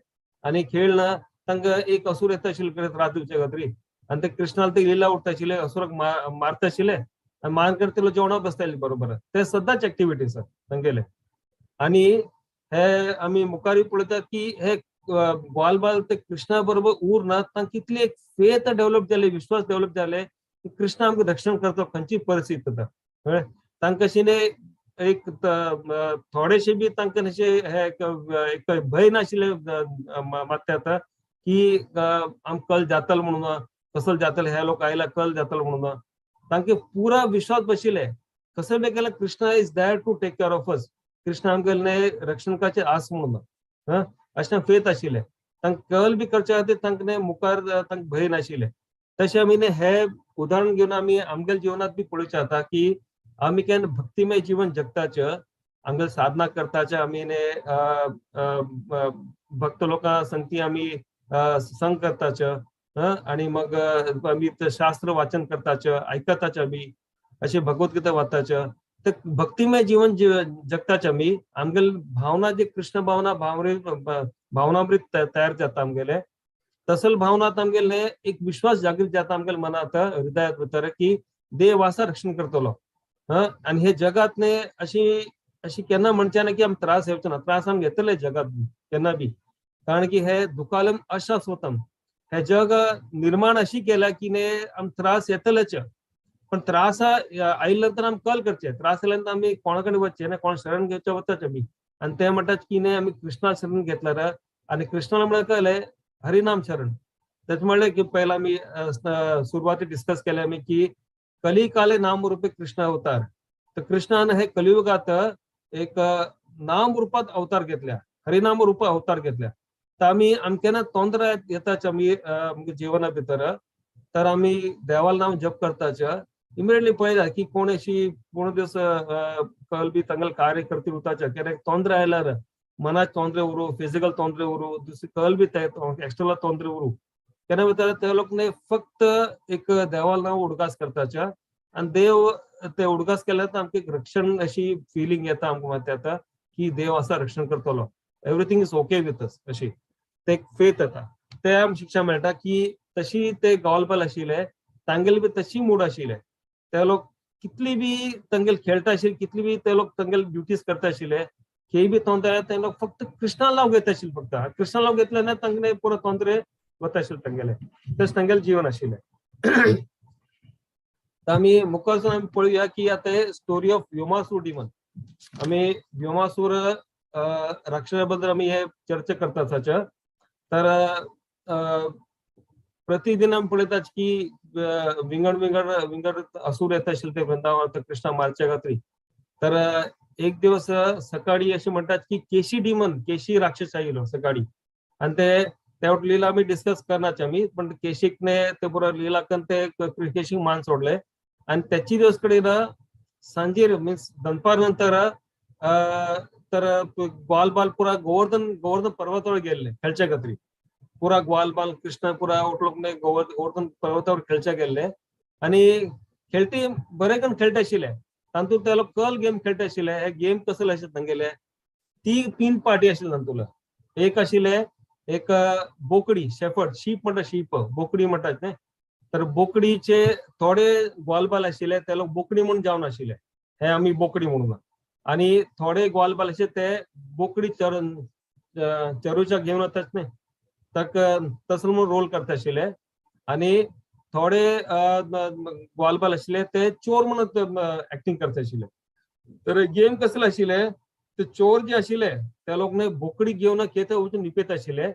C: आनी खेळना तांकां एक असूर येता आशिल्ले त्रास दिवचे खातीर. आनी ते कृष्णाला ते लिला उरता आशिल्ले, असुराक मारता आशिल्ले आनी मान करतलो जेवणाक बसताले बरोबर. ते सद्दांच एक्टिविटी आसा तांगेले. आनी हे आमी मुखारूय पळयतात की हे ग्वालबाल ते कृष्णा बरोबर उरना तांकां कितली एक फेथ डेव्हलप जाले, विश्वास डेव्हलप जाले की कृष्णा आमकां रक्षण करता खंयची परिस्थिती जाता. कळ्ळें तांकां अशें एक थोडेशे बी तांकां अशें हे एक भंय नाशिल्लें मात्ते आतां की आमकां कल जातलो म्हणून, कसो जातले हे लोक आयला कल जातलो म्हणून. तांकां पुरा विश्वास बशिल्ले कसो बी केल्यार Krishna is there to take care of us, Krishna आमकां रक्षण करचें आस म्हणून अशें फेथ आशिल्लें. तांकां कल बी करचे खातीर तांकां मुखार तांकां भंय नाशिल्लें. तशें आमी हे उदाहरण घेवन आमी आमगेल्या जिवनांत बी पळोवचें जाता की आमी केन्ना भक्तिमय जीवन जगताचे, आमगेले साधना करताचे, आमी भक्त लोकां संगती आमी संग करताचे आनी मग आमी शास्त्र वाचन करताचे, आयकताचे, आमी अशें भगवद्गीता वाचताचे. तर भक्तिमय जीवन जगताचे आमी आमगेले भावना जे कृष्ण भावना भावनामृत तयार जाता आमगेले, तसल भावनात आमगेले एक विश्वास जागृत जाता आमगेले मनात हृदयात भितर की देव आसा रक्षण करतलो. आनी हे जगात न्ही अशी अशी केन्ना म्हणचे ना की आमी त्रास येवचे ना, त्रास आमी घेतले जगात केन्ना बी, कारण की हे दुखालम अशास्वतम, हे जग निर्माण अशी केला की न्ही आम त्रास येतलेच. पण त्रास आयले नंतर आमी कल करचे, त्रास आयल्या नंतर आमी कोणा कडेन वचचे ना, कोण शरण घेवचे वताच आमी. आनी ते म्हणटात की न्ही आमी कृष्णा शरण घेतल्यार आनी कृष्णाला म्हळ्यार कळलें हरिनाम शरण. तेच म्हणलें की पयलीं आमी सुरवाती डिस्कस केले आमी की कलिकाले नाम रूपे कृष्ण अवतार. तर कृष्णान हे कलियुगात एक नाम रूपात अवतार घेतल्या, हरिनाम रूप अवतार घेतल्या. तर आमी आमकां तोंदरा येताच आमी जीवना भितर, तर आमी देवाल नाम जप करताच इमिडिएटली पळयता की कोण अशी कोण दीस कल बी तांगेले कार्य करती उरताचे, कित्याक तोंदरे आयल्यार मनाक तोंदरे उरूं, फिजिकल तोंदरे उरूं, दुसरी कल बी एक्सटर्नल तोंदरे उरूं, केन्ना वयता ते लोक न्ही फक्त एक देवाल नांव उडगास करताचे आनी देव ते उडगास केल्यार आमकां एक रक्षण अशी फिलींग येता आमकां मागीर येता की देव आसा, रक्षण करतलो, everything is okay with us, अशी ते एक फेथ येता. ते आमकां शिक्षा मेळटा की तशी ते ग्वालबाल आशिल्ले तांगेले बी तशी मूड आशिल्ले. ते लोक कितली बी तांगेले खेळटा आशिल्ले, कितली बी ते लोक तांगेले ड्युटीज करता आशिल्ले, खेय बी तोंदरे ते लोक फक्त कृष्णा लाव घेता आशिल्ले, फक्त कृष्णा लाव घेतले ना तांगेले पुरो तोंदरे वता आशिल्ले तांगेले, तशें तांगेलें जीवन आशिल्लें. आमी मुखार आमी पळोवया की आतां स्टोरी ऑफ व्योमासूर डिमन. आमी व्योमासूर राक्षसा बद्दल आमी हे चर्चा करतात ताच्या. तर प्रतिदिन आमी पळयतात की विंगड विंगड विंगड असूर येता आशिल्ले ते वृंदावन कृष्णा मारच्या खातीर. तर एक दिवस सकाळी अशें म्हणटात की केशी डिमन, केशी राक्षस आयलो सकाळी, आनी ते त्या लीला आमी डिस्कस करनाच आमी, पण केशीकने ते पुरो लीला करून ते केशीक मान सोडले. आनी त्याची दिवस कडेन सांजेर मिन्स दनपार नंतर तर ग्वालबाल पुरा गोवर्धन गोवर्धन पर्वतावर गेल्ले खेळच्या खातीर. पुरा ग्वालबाल कृष्ण पुरा उठलोक गोवर्धन पर्वतावर खेळच्या गेल्ले आनी खेळटी बरे करून खेळटा आशिल्ले. तातूंत ते लोक कल गेम खेळटा आशिल्ले. हे गेम कसले आशिल्ले तांगेले, ती तीन पार्टी आशिल्ले तातूंतले. एक आशिल्ले एक बोकडी, शेफर्ड, शीप म्हणटा, शीप बोकडी म्हणटात न्ही, तर बोकडीचे थोडे ग्वालबाल आशिल्ले ते लोक बोकडी म्हणून जावन आशिल्ले, हे आमी बोकडी म्हणून. आनी थोडे ग्वालबाल आशिल्ले ते बोकडी चरून चरूच्या घेवन वतात न्ही, ताका तसलो म्हणून रोल करता आशिल्ले. आनी थोडे ग्वालबाल आशिल्ले ते चोर म्हणून एक्टिंग करता आशिल्ले. तर गेम कसले आशिल्ले, ते चोर जे आशिल्ले ते लोक न्ही बोकडी घेवन खेत वचून लिपयत आशिल्ले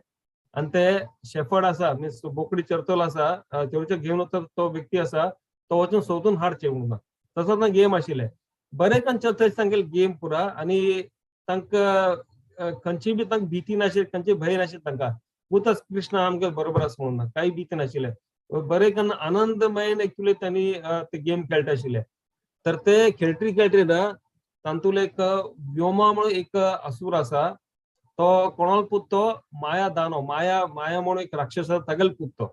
C: आनी ते शेफर्ड आसा मिन्स बोकडी चरतलो आसा, चोरचे घेवन वता तो व्यक्ती आसा तो वचून सोदून हाडचे म्हणून तसोच ना गेम आशिल्ले. बरे करून चलता तांगेले गेम पुरा आनी तांकां खंयची बी तांकां भीती नाशिल्ली, खंयची भंय नाशिल्लें तांकां, उतच कृष्ण आमकां बरोबर आसा म्हणून कांय भीती नाशिल्लें. बरे करून आनंदमय एक्चुअली त्यांनी ते गेम खेळटा आशिल्ले. तर ते खेळटी खेळटी ना तातूंत एक व्योमा म्हणून एक असूर आसा, तो कोणालो पूत, तो माया दानव, माया माया म्हणून एक राक्षस आसा तागेलो पूत तो.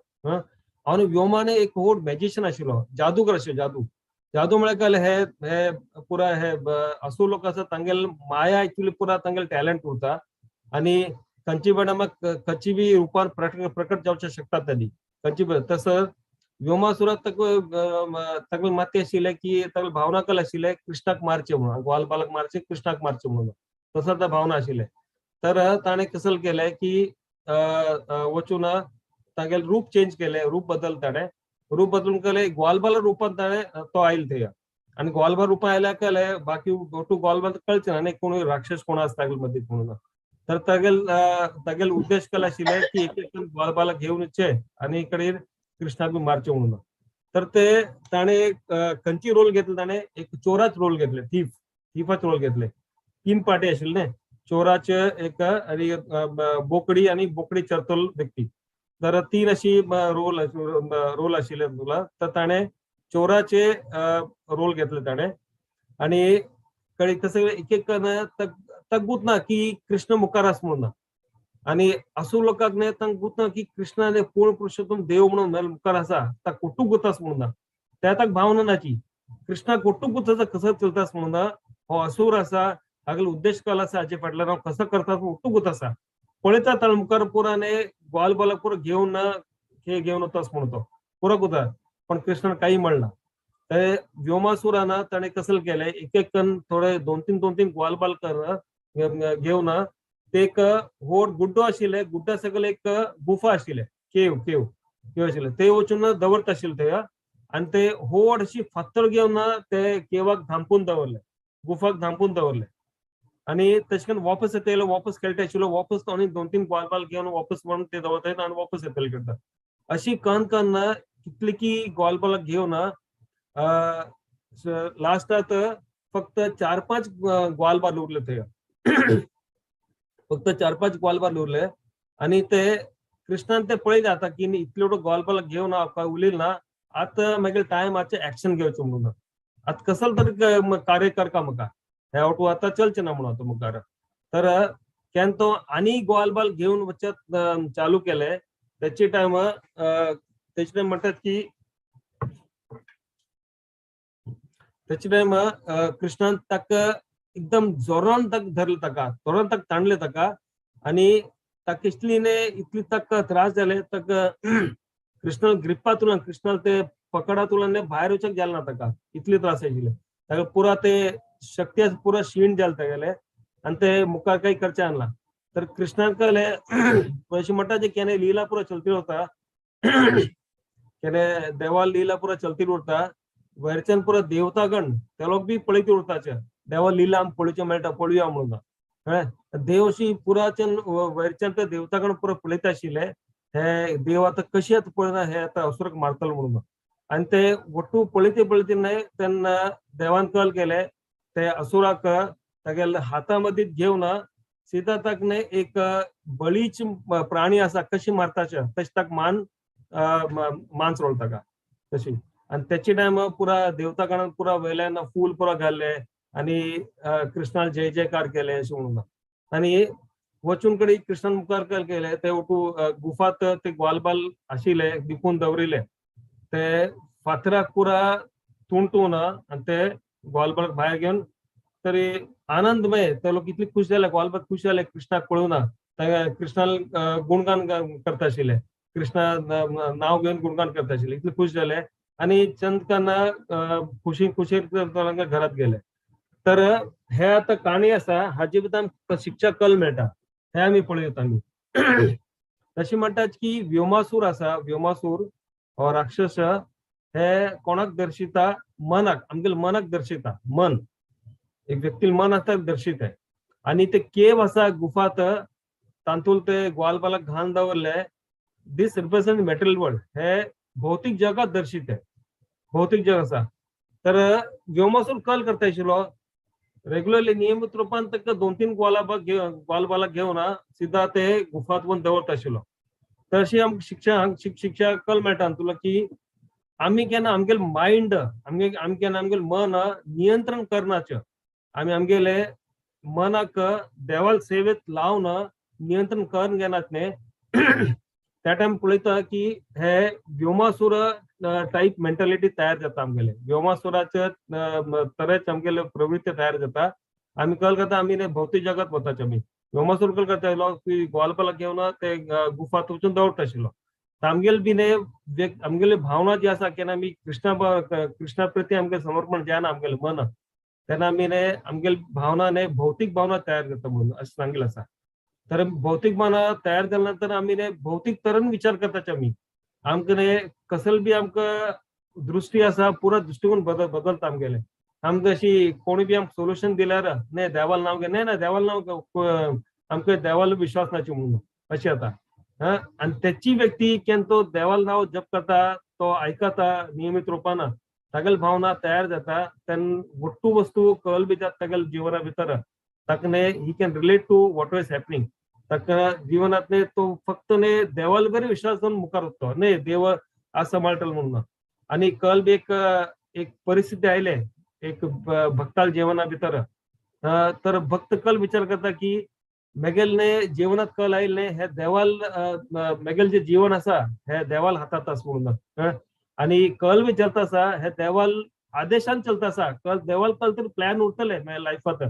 C: आनी व्योमाने एक व्हड मॅजिशियन आशिल्लो, जादूगर आशिल्लो. जादू जादू म्हळ्यार काय, हे हे पुरा हे असूर लोक आसा तांगेले माया एक्चुअली पुरा तांगेले टॅलंट उरता आनी खंयची वेळा खंयची बी रुपान प्रकट जावचें शकता तांणी खंयची. तसो व्योमासुराक ताका माती आशिल्लें की ताका भावना कल आशिल्लें कृष्णाक मारचें म्हणून, ग्वालबालाक मारचें, कृष्णाक मारचें म्हणून, तसो ताका भावना आशिल्लें. तर ताणें कसल केलें की वचून तागेलें रूप चेंज केलें, रूप बदल ताणें, रूप बदलून केलें ग्वालबाला रुपान ताणें तो आयल थंय. आनी ग्वालबाल रुपान आयल्यार केलें बाकी टू ग्वालबाल कळचें ना आनी कोण राक्षस कोण आसा तागेले मदीं म्हणून. तर तागेले उद्देश केला आशिल्ले की एक एक ग्वालबालाक घेवन येवचें आनी कडेन कृष्णाक बी मारचें म्हणून. तर ते ताणें खंयची रोल घेतले, ताणें एक चोराच रोल घेतले, थीफ, थिफाच रोल घेतले. तीन पार्टी आशिल्ले न्ही, चोराचे एक आनी बोकडी आनी बोकडी चरतलो व्यक्ती. तर तीन अशी रोल रोल आशिल्ले तुला. तर ताणें चोराचे रोल घेतले ताणें आनी कडेन कसं एक एक ताका ना की कृष्ण मुखार आसा म्हणून. आनी असो लोकांक न्ही तांकां गुत ना की कृष्णाने पूर्ण पुरुषोत्तम देव म्हणून मुखार आसा, ताका कोटूक गुत आसा म्हणून, त्या ताका भावना नाची कृष्णा कोटूक गुत आसा कसो चलता आसा म्हणून. हो असूर आसा, तागेलो उद्देश कल आसा, हाचे फाटल्यान हांव कसो करता कोटूक गुत आसा. पळयता ताणें मुखार पुराने ग्वालबालाक पुरो घेवन हे घेवन वता म्हणून तो पुरो गुता, पण कृष्णान काही म्हणना. ते व्योमासुरान ताणें कसल केलें, एक एक कन्न थोडे दोन तीन ग्वालबाल कर घेवन ते एक व्हड गुड्डो आशिल्ले, गुड्डा सकयल एक गुफा आशिल्ले, केव केव केव आशिल्ले, ते वचून दवरता आशिल्ले थंय. आनी ते व्हड अशी फातर घेवन ते केवाक धांपून दवरले, गुफाक धांपून दवरले. आनी तशें करून वापस येतले, वापस खेळटा आशिल्लो, वापस आनी दोन तीन ग्वालबाल घेवन वापस म्हणून ते दवरता आनी वापस येतले करता. अशी कन कन कितली की ग्वालबालाक घेवन लास्टाक फक्त 4-5 ग्वालबाल उरले थंय, फक्त 4-5 ग्वालबाल उरले. आनी ते कृष्णान ते पळयले आतां की इतले ग्वालबाल घेवन हांव उलयल ना, आतां मागीर टायम आतां एक्शन घेवचें म्हणून आतां कसल तरी कार्य करका म्हाका हे आवटू आतां चलचें ना म्हणून आतां मुखार. तर केन्ना तो आनी ग्वालबाल घेवन वचत चालू केले त्याची टायम त्याची टायम म्हणटात की त्याची टायम कृष्णान ताका एकदम जोरान ताका धरले ताका जोरान ताका ताणले ताका आनी ताका इतली इतली ताका त्रास जाले ताका कृष्णान ग्रिप्पातून कृष्णान ते पकडातून भायर वचक जालें ना ताका इतले त्रास आशिल्ले ताका पुरा ते शक्ती पुरा क्षीण जाले तागेले आनी ते मुखार काही करचें आणला. तर कृष्णान कळले अशें म्हणटा जे केन्ना लिला पुरा चलती उरता केन्ना देवा लिला पुरा चलती उरता वयरच्यान पुरा देवतागण ते लोक बी पळयत उरताचे देवा लिला आमकां पळोवचें मेळटा पळोवया म्हणून कळ्ळें. देव अशी पुराच्यान वयरच्यान ते देवतागण पुरा पळयत आशिल्ले हे देव आतां कशें आतां पळयना हे आतां असुराक मारतलो म्हणून आनी ते वट्टू पळयते पळयते न्हय तेन्ना देवान कल केले ते असुराक तागेल्या हाता मदीं घेवन सीधा ताका न्हय एक बळीच प्राणी आसा कशी मारताचे तशें ताका मान मांस रोल ताका तशी. आनी त्याची टायम पुरा देवतागणान पुरा वयल्यान फूल पुरा घाल्ले आनी कृष्णान जय जयकार केले अशें म्हणून आनी वचून कडे कृष्णान मुखार कल केले ते वटू गुफात ते ग्वालबाल आशिल्ले लिपून दवरिले ते फातराक पुरा तुणटून आनी ते ग्वालबालाक भायर घेवन तरी आनंदमय ते लोक इतले खुश जाले ग्वालबाल खुश जाले कृष्णाक पळोवन कृष्णान गुणगान करता आशिल्ले कृष्णा नांव घेवन गुणगान करता आशिल्ले इतले खुश जाले आनी चंदकाना खुशी खुशी घरात गेले. तर हे आतां काणी आसा हाजे भितर आमकां शिक्षा कल मेळटा हे आमी पळयत आमी. तशें म्हणटात की व्योमासूर आसा व्योमासूर हो राक्षस हे कोणाक दर्शिता मनाक आमगेले मनाक दर्शिता मन एक व्यक्ती मन आसा दर्शित आहे आनी ते केव आसा गुफात तातूंत ते ग्वालबालाक घालून दवरले दीस रिप्रेझेंट मटेरियल वर्ल्ड हे भौतीक जगात दर्शित आहे भौतीक जग आसा. तर व्योमासूर कल करता आशिल्लो रेग्युलरली नियमित रूपान ताका 2-3 ग्वालबालाक घेवन सीधा ते गुफात वचून दवरता आशिल्लो. तर अशी आमकां शिक्षा शिक्षा कल मेळटा तुला की आमी केन्ना आमगेले मायंड आमगे आमी केन्ना आमगेले मन नियंत्रण करनाचे आमी आमगेले मनाक देवाल सेवेत लावन नियंत्रण करून घेनात न्ही त्या टायम पळयता की हे व्योमासूर टायप मेंटॅलिटी तयार जाता आमगेले व्योमासुराचे तरेच आमगेले प्रवृत्ती तयार जाता. आमी कल करता आमी भौतीक जगात वताचे आमी व्योमासूर कल करता की ग्वालपालाक घेवन ते गुफात वचून दवरता आशिल्लो. आमगेले बी न्ही आमगेले भावना जी आसा केन्ना आमी कृष्णा कृष्णा प्रती आमगेले समर्पण जायना आमगेले मन तेन्ना आमी न्ही आमगेले भावना न्ही भौतीक भावना तयार जाता म्हणून अशें सांगिल्लें आसा. तर भौतीक भावना तयार जाल्या नंतर आमी न्ही भौतीक तरेन विचार करताचे आमी आमकां न्ही कसल बी आमकां दृश्टी आसा पुरा दृश्टिकोन बदलता आमगेले आमकां अशी कोणी बी आमकां सोल्युशन दिल्यार न्ही देवाल नांव घे न्ही ना देवाल नांव आमकां देवाल विश्वास नाचे म्हणून अशें जाता. आनी त्याची व्यक्ती केन्ना तो देवाल नांव जप करता तो आयकता नियमीत रुपान तागेले भावना तयार जाता तेन्ना वट्टू वस्तू कल बी जाता तागेले जिवना भितर ताका न्ही he can relate to what is happening ताका जिवनांत न्ही तो फक्त न्ही देवाल बरी विश्वास दवरून मुखार वता न्ही देव आज सांबाळटलो म्हणून. आनी कल बी एक एक परिस्थिती आयले एक भक्ताल जीवना भितर तर भक्त कल विचार करता की मेगेल न्ही जीवनात कल आयले न्ही हे देवाल मेगेल जे जीवन आसा हे देवाल हातात आसा म्हणून आनी कल बी चलता आसा हे देवाल आदेशान चलता आसा कल देवाल कल तरी प्लॅन उरतले म्हाज्या लायफात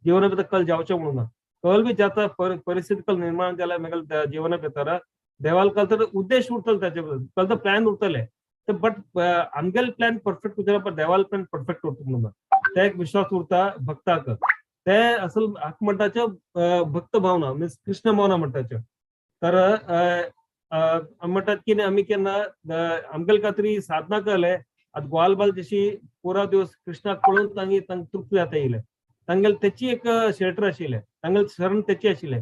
C: जीवना भितर कल जावचें म्हणून कल बी जाता परिस्थिती कल निर्माण जाल्या मेगेल जीवना भितर देवाल कल तर उद्देश उरतलो ताचे कल तर प्लॅन उरतले बट आमगेले प्लॅन परफेक्ट उरता पण देवाल प्लॅन परफेक्ट उरता म्हणून ते एक विश्वास उरता भक्ताक ते असल हाका म्हणटाचे भक्त भावना मिन्स कृष्ण भावना म्हणटाचे. तर म्हणटात की आमी केन्ना आमगेले खातीर साधना केले आतां ग्वालबाल जशी पुरा दिवस कृष्णाक पळोवन तांगे तांकां तृप्त जाता येयले तांगेले तेची एक शेल्टर आशिल्लें तांगेले शरण तेची आशिल्लें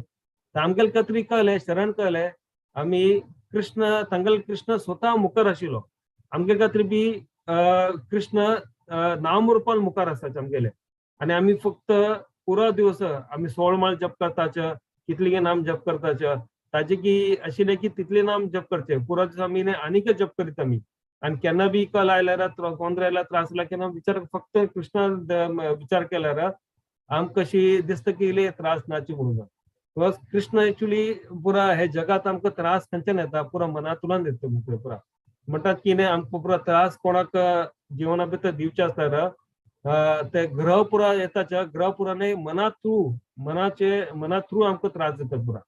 C: आमगेले खातीर कळलें शरण कळलें आमी कृष्ण तांगेले कृष्ण स्वता मुखार आशिल्लो आमगे खातीर बी कृष्ण नामरुपान मुखार आसाचे आमगेले आनी आमी फक्त पुरा दिवस आमी 16 माळ जप करताचे कितले नाम जप करताचे ताजे की आशिल्लें की तितले नाम जप करचे पुरा दिवस आमी आनीक जप करीत आमी आनी केन्ना बी कल आयल्यार, कोंद्र आयल्यार, त्रास आयल्यार, केन्ना विचार फक्त कृष्णा विचार केल्यार आमकां कशी दिसता की इल्ले त्रास नाचे म्हणून. Because Krishna actually पुरा हे जगात आमकां त्रास खंयच्यान येता, पुरा मनांतल्यान येता मुखार पुरा. म्हणटात की न्ही आमकां पुरा त्रास कोणाक जिवना भितर दिवचे आसल्यार ते ग्रह पुरा येताच, ग्रह पुरा न्ही मना थ्रू, मनाचे मना थ्रू आमकां त्रास दितात पुरा.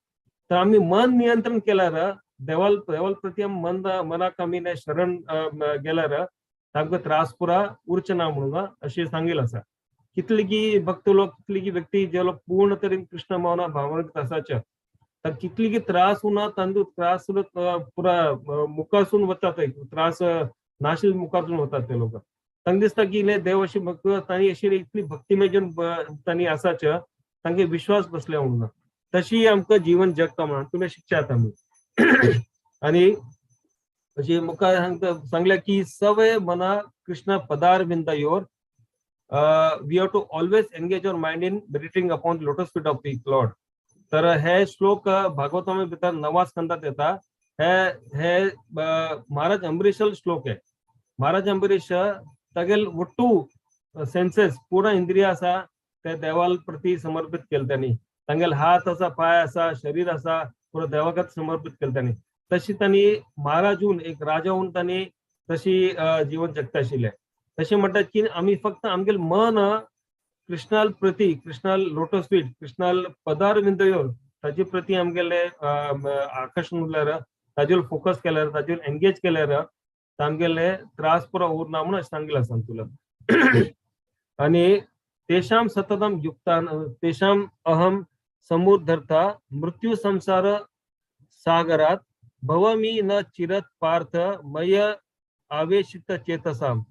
C: तर आमी मन नियंत्रण केल्यार, देवाल देवाल प्रती आमी मन मनाक आमी न्ही शरण गेल्यार आमकां त्रास पुरा उरचे ना म्हणून अशें सांगिल्लें आसा. कितले की भक्त लोक, कितले की व्यक्ती जे लोक पूर्ण तरेन कृष्ण भावना भावनात आसाचे, तर कितले की त्रास उना तांदूळ त्रास पुरा मुखासून वतात, त्रास नाशील मुखासून वतात ते लोक. तांकां दिसता की न्ही देव अशी भक्त तांणी अशी इतली भक्तिमय जन तांणी आसाचे, तांगे विश्वास बसले म्हणून. तशी आमकां जीवन जगता म्हणून तुमी शिकच्यात आमी. आनी अशी मुखार सांगल्या की सवय मना Krishna पदारविंदयोर, we have to always engage our mind in meditating upon the lotus feet of the Lord. तर हे श्लोक भागवतामे भितर नवा स्कंदात येता. हे हे महाराज अंबरीश श्लोक आहे. महाराज अंबरीश तागेल ಒಟ್ಟು सेन्सेस पूर्ण इंद्रिय आसा ते देवाल प्रती समर्पित केले त्यांनी. तांगेल हात आसा, पाय आसा, शरीर आसा, पुरो देवाकच समर्पित केले त्यांनी. तशी त्यांनी महाराज होऊन एक राजा होऊन त्यांनी तशी जीवन जगता आशिल्ले. तशें म्हणटात की आमी फक्त आमगेल मन कृष्णाल प्रती, कृष्णाल लोटस फीट, कृष्णाल पदार विंदयोर ताजे प्रती आमगेले आकर्शण उरल्यार, ताजेर फोकस केल्यार, ताजेर एंगेज केल्यार आमगेले त्रास पुरो उरना म्हणून अशें सांगिल्लें आसा तुला. आनी तेषां सततम युक्तान तेषां अहम समुद्धर्ता मृत्यु संसार सागरात भवमी न चिरत पार्थ मय आवेशित चेतसाम.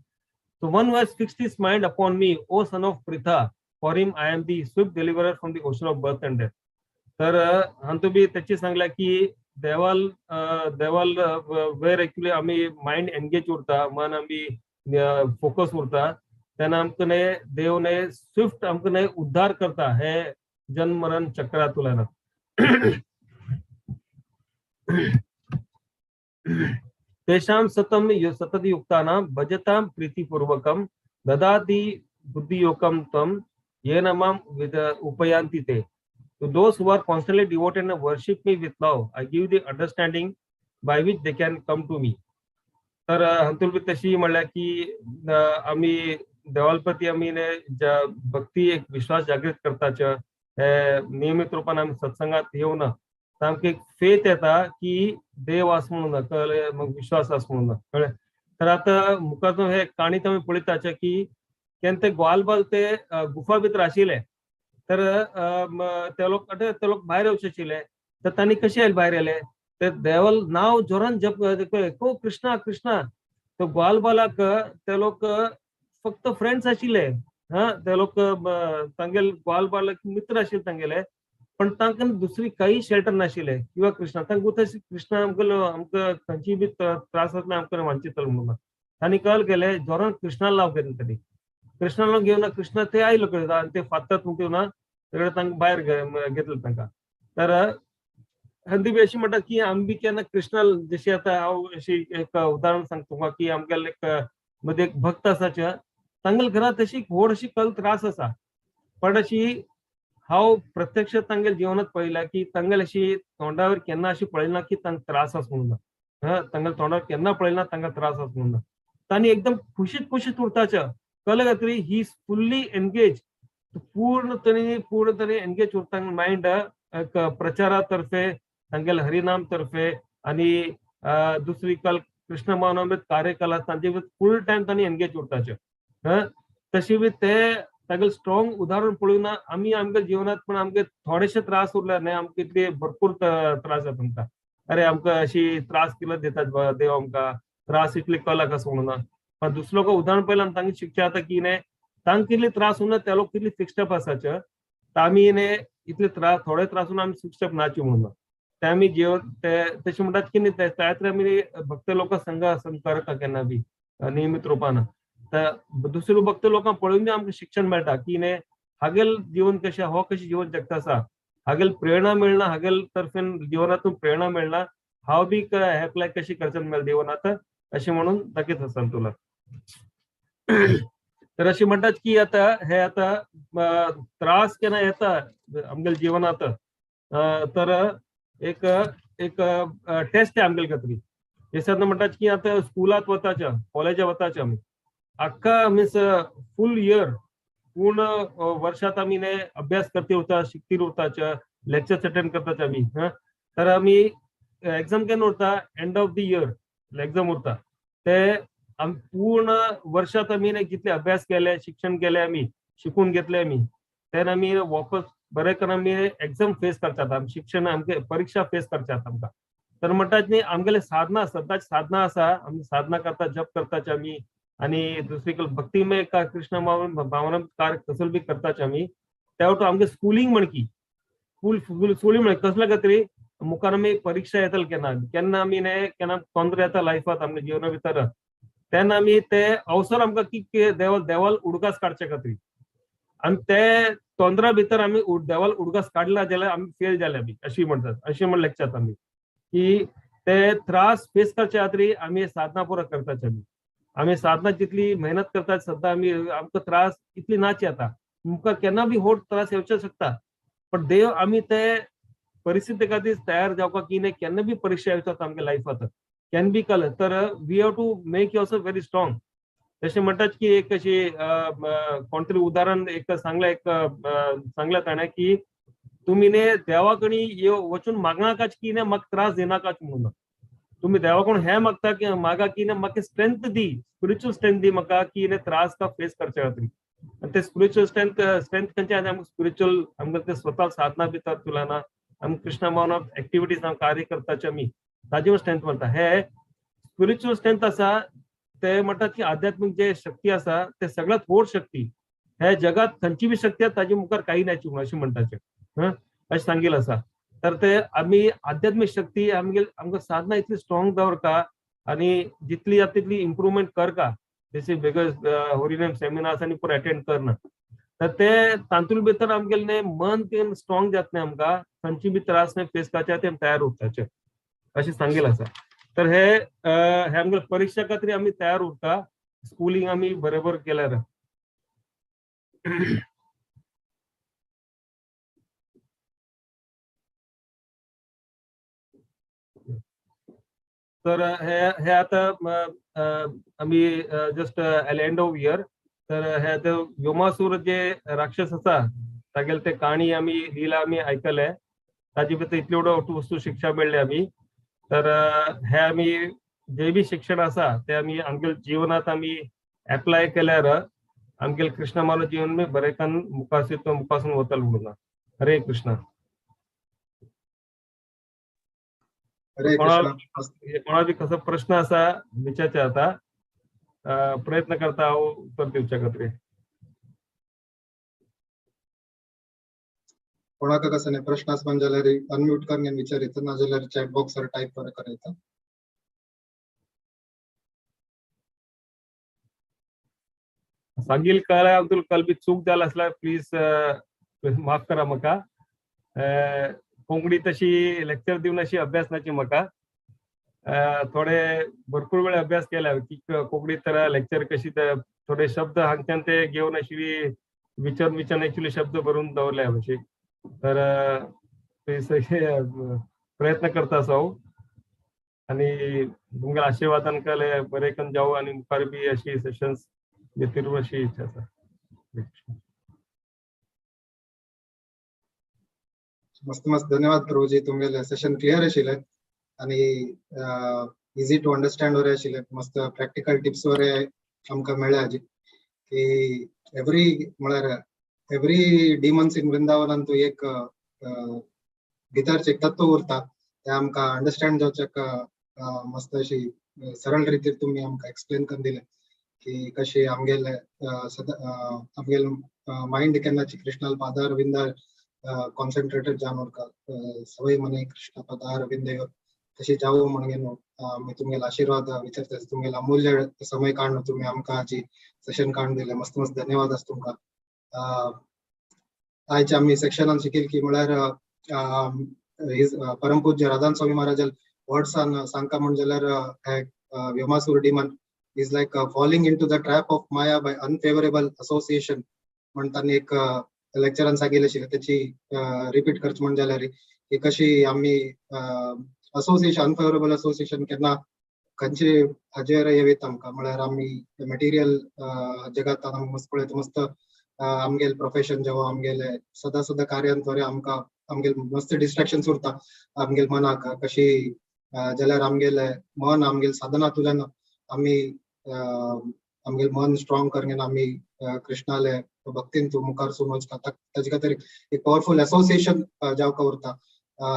C: So one who has fixed his mind upon me, O son of Pritha, for him I am the swift deliverer from the ocean of birth and death. तर हांतू बी त्याची सांगल्या की देवाल देवाल वेर एक्चुअली आमी मायंड एंगेज उरता, मन आमी फोकस उरता, तेन्ना आमकां न्ही देव न्ही स्विफ्ट आमकां न्ही उद्धार करता हे जन्म मरण चक्रांतल्यान. तेषां सतम सतत युक्तानां भजतां प्रीतिपूर्वकं ददाति बुद्धियोगं तं येन मां उपयान्ति ते. To those who are constantly devoted and worship me with love, I give the understanding by which they can come to me. तर हातूंत बी तशी म्हणल्यार की आमी देवाल प्रती आमी भक्ती एक विश्वास जागृत करताचे हे नियमित रूपान आमी सत्संगात येवन आमकां एक फेथ येता की देव आस म्हणून, कळ्ळें, मग विश्वास आस म्हणून, कळ्ळें. तर आतां मुखार हे काणी आमी पळयताचे की केन्ना ते ग्वाल बाल ते गुफा भितर आशिल्ले, तर ते लोक ते लोक भायर येवचे आशिल्ले, तर तांणी कशे आयले भायर आयले, ते देवाल नांव जोरान जप को कृष्णा कृष्णा. तो ग्वाल बालाक ते लोक फक्त फ्रेंड्स आशिल्ले, हा ते लोक तांगेले ग्वाल बालाक मित्र आशिल्ले तांगेले, पण तांकां दुसरी काही शेल्टर नाशिल्ले किंवा कृष्णा तांकां कृष्णा आमकां आमकां खंयची बी त्रास जातले आमकां वांचयतलो म्हणून. तांणी कल केले जोरान कृष्णा लाव केले, तांणी कृष्णा लाव घेवन कृष्णा ते आयलो कळटा आनी ते फातर घेवन ना सगळे तांकां भायर घेतले तांकां. तर हंदी बी अशी म्हणटा की आमी बी केन्ना कृष्णा जशी आतां हांव अशी एक उदाहरण सांगता तुमकां की आमगेले एक मदीं एक भक्त आसाचे, तांगेले घरांत अशी व्हड अशी कल त्रास आसा, पण अशी हांव प्रत्यक्ष तांगेले जिवनात पळयला की तांगेले अशी तोंडावर केन्ना अशी पळयना की तांकां त्रास आसा म्हणून, हा तांगेले तोंडावर केन्ना पळयना तांकां त्रास आसा म्हणून. तांणी एकदम खुशीत खुशीत उरताचे, कळ्ळें काय तरी he is fully engage, पूर्ण तरेन पूर्ण तरेन एंगेज उरता मायंड एक प्रचारातर्फे तांगेले हरिनाम तर्फे आनी दुसरी कल कृष्ण भावनामृत कार्यकला तांचे फूल टायम तांणी एंगेज उरताचे. तशी बी ते तागेले स्ट्रॉंग उदाहरण पळोवन आमी आमच्या जिवनात पण आमके थोडेशे त्रास उरले न्ही, आमकां इतले भरपूर त्रास जाता आमकां. अरे आमकां अशी त्रास कितले दितात देव आमकां, त्रास इतले कला कसो म्हणून. पण दुसरो लोक उदाहरण पळयलें आमी तांकां शिकचें जाता की न्ही तांकां कितले त्रास उरना ते लोक कितले फिक्स्ड अप आसाचे, तर आमी न्ही इतले त्रास थोडे त्रास उरना आमी फिक्स्ड अप नाचे म्हणून. ते आमी जिवन ते तशें म्हणटात की न्ही त्यात आमी भक्त लोकां संघ संपर्क केन्ना बी नियमीत रुपान. तर दुसरे भक्त लोकांक पळोवन बी आमकां शिक्षण मेळटा की न्ही हागेल जीवन कशें, हो कशें जीवन जगता आसा, हागेल प्रेरणा मेळना, हागेल तर्फेन जिवनातून प्रेरणा मेळना, हांव बी एप्लाय कशी करचें मेळटा जिवनात, अशें म्हणून दाखयत आसा तुला. तर अशें म्हणटात की आतां हे आतां त्रास केन्ना येता आमगेल्या जिवनांत तर एक एक टेस्ट आमगेले खातीर. जशें आतां म्हणटात की आतां स्कुलांत वताचे, कॉलेजाक वताचे आमी, आख्खा मिन्स फूल इयर पूर्ण वर्षात आमी ने अभ्यास करते उरता, शिकती उरताचे, लेक्चर्स अटेंड करताचे आमी. तर आमी एग्जाम केन्ना उरता, end of the year exam उरता. ते आम पूर्ण वर्षात आमी ने कितले अभ्यास केले, शिक्षण केले, आमी शिकून घेतले आमी, तेन्ना आमी वापस बरें करून आमी एग्जाम फेस करतात, आमी शिक्षण आमचे परीक्षा फेस करतात आमकां. तर म्हणटात न्ही आमगेले साधना, सदांच साधना आसा, आमी साधना करता, जप करताचे आमी, आनी दुसरी कडेन भक्तिमय कृष्ण भावना कार्य कसल बी करताचे आमी. त्या वटून आमगे स्कुलींग म्हणकी स्कुलींग म्हण कसल्या खातीर मुखार आमी परीक्षा येतले केन्ना केन्ना आमी न्ही केन्ना तोंदर येता लायफांत आमच्या जिवना भितर, तेन्ना आमी ते अवसर आमकां की देवाल उडगास काडचे खातीर, आनी ते तोंदरा भितर आमी देवाल उडगास काडला जाल्यार आमी फेल जाले आमी, अशी म्हणटात, अशी म्हण लेक्चरात आमी की ते त्रास फेस करचे खातीर आमी साधना पुरो करताचे. आमी आमी साधना जितली मेहनत करतात सद्दां आमी आमकां त्रास इतली नाच येता, मुखार केन्ना बी होड त्रास येवचे शकता, पण देव आमी ते परिस्थिती खातीर तयार जावपाक की न्ही केन्ना बी परीक्षा येवतात आमच्या लायफांत, can be कल. तर we have to make yourself very strong. तशें म्हणटात की एक अशी कोण तरी उदाहरण एक सांगलें, एक सांगलें ताणें की तुमी न्ही देवा कडेन वचून मागनाकाच की न्ही म्हाका त्रास दिनाकाच म्हणून, तुमी देवा कडून हें मागता की मागा की न्ही म्हाका स्ट्रेंथ दी, स्पिरिच्युअल स्ट्रेंथ दी म्हाका की न्ही त्रास का फेस करचे खातीर. आनी ते स्पिरिच्युअल स्ट्रेंथ खंयचे आमकां स्पिरिच्युअल आमकां ते स्वता साधना भितर तुलना आमी कृष्ण भावना एक्टिविटीज आमी कार्य करताचे आमी ताजेवर स्ट्रेंथ मेळटा. हे स्पिरिच्युअल स्ट्रेंथ आसा ते म्हणटात की आध्यात्मीक जे शक्ती आसा ते सगळ्यात व्हड शक्ती, हे जगात खंयची बी शक्ती आसा ताजे मुखार काही नाची म्हणून अशें म्हणटाचे, अशें सांगील आसा. तर ते आमी आध्यात्मीक शक्ती आमगे आमकां साधना इतली स्ट्रॉंग दवरता आनी जितली जाता तितली इम्प्रुवमेंट करता, जशें because होरिनेम सेमिनार्स आनी पुरो अटेंड करना, तर ते तातूंत भितर आमगेलें मन तें स्ट्रॉंग जातलें, आमकां खंयची बी त्रास न्ही फेस करचे ते तयार उरताचे अशें सांगील आसा. तर हे हे आमगे परीक्षा खातीर आमी तयार उरता, स्कुलींग आमी बरोबर केल्यार. तर हे हे आतां आमी just end of year, तर हे आतां व्योमासूर जे राक्षस आसा तागेले ते काणी आमी लिला आमी आयकले, ताजे भितर इतल्यो वस्तू शिक्षा मेळ्ळी आमी. तर हे आमी जे बी शिक्षण आसा ते आमी आमगेले जिवनांत आमी एप्लाय केल्यार आमगेले कृष्ण मानव जीवन बी बरें मुखासून मुखासून वतले म्हणून. हरे कृष्णा.
B: हरे कृष्णा.
C: कोणा बी कसो प्रश्न आसा विचारचे आता, प्रयत्न करता हांव उत्तर दिवच्या खातीर.
B: कोणाक कसं नाही प्रश्न आसपाक जाल्यार अनम्यूट करून विचारित, ना जाल्यार चॅट बॉक्सर टायप करायचा.
C: सांगील कळ्ळें हांव तुका, कल बी चूक जाल आसल्यार प्लीज माफ करा म्हाका. कोंकणी तशी लेक्चर दिवन अशी अभ्यास नाची म्हाका, थोडे भरपूर वेळ अभ्यास केला की कोंकणी तर लेक्चर कशी थोडे शब्द हांगच्यान ते घेवन अशी विचारून विचारून एक्चुअली शब्द बरोवन दवरले अशे. तर ते सगळे प्रयत्न करता आसा हांव आनी तुमच्या आशिर्वादान कले बरें करून जावं आनी मुखार बी अशी सेशन्स घेतील अशी इच्छा आसा.
B: मस्त मस्त धन्यवाद प्रभुजी, तुमगेले सेशन क्लियर आशिल्लें आनी इजी टू अंडरस्टँड वरे आशिल्लें, मस्त प्रॅक्टिकल टिप्स वरे आमकां मेळ्ळे हाजी की एवरी म्हळ्यार एवरी डिमन्स इन वृंदावनान तूं एक भितरचें एक तत्व उरता तें आमकां अंडरस्टँड जावच्याक मस्त अशी सरळ रितीर तुमी आमकां एक्सप्लेन करून दिलें की कशी आमगेले आमगेले मायंड केन्नाची कृष्णाल पादार विंदार कॉन्सन्ट्रेटेड जावन उरता, सवय मने कृष्ण पदार विंदयो तशी जावं म्हणून न्हू आमी तुमगेले आशिर्वाद विचारता, तुमगेले अमूल्य समय काडून तुमी आमकां हाजी सेशन काडून दिलें, मस्त मस्त धन्यवाद आसा तुमकां. आयज आमी सेक्शनान शिकील की म्हळ्यार परमपूज्य राधान स्वामी महाराजान वर्ड्सान सांगता म्हण जाल्यार हे Vyomasur demon is like falling into the trap of Maya by unfavourable association म्हण तांणी एक लेक्चरान सांगिल्लें आशिल्लें. त्याची रिपीट करचें म्हण जाल्यार की कशी आमी असोसिएशन, अनफेवरेबल असोसिएशन केन्ना खंयचे हाजेर येत आमकां, म्हळ्यार आमी मटेरियल जगात आमी मस्त पळयता, मस्त आमगेले प्रोफेशन जेव्हा आमगेले सदां सदां कार्यांत आमकां आमगेले मस्त डिस्ट्रॅक्शन उरता आमगेले मनाक कशी, जाल्यार आमगेले मन आमगेले साधनांतल्यान आमी आमगेले मन स्ट्रॉंग करून आमी कृष्णाले भक्तीन तूं मुखार सून वचता. ताजे खातीर एक पावरफुल असोसिएशन जावका उरता.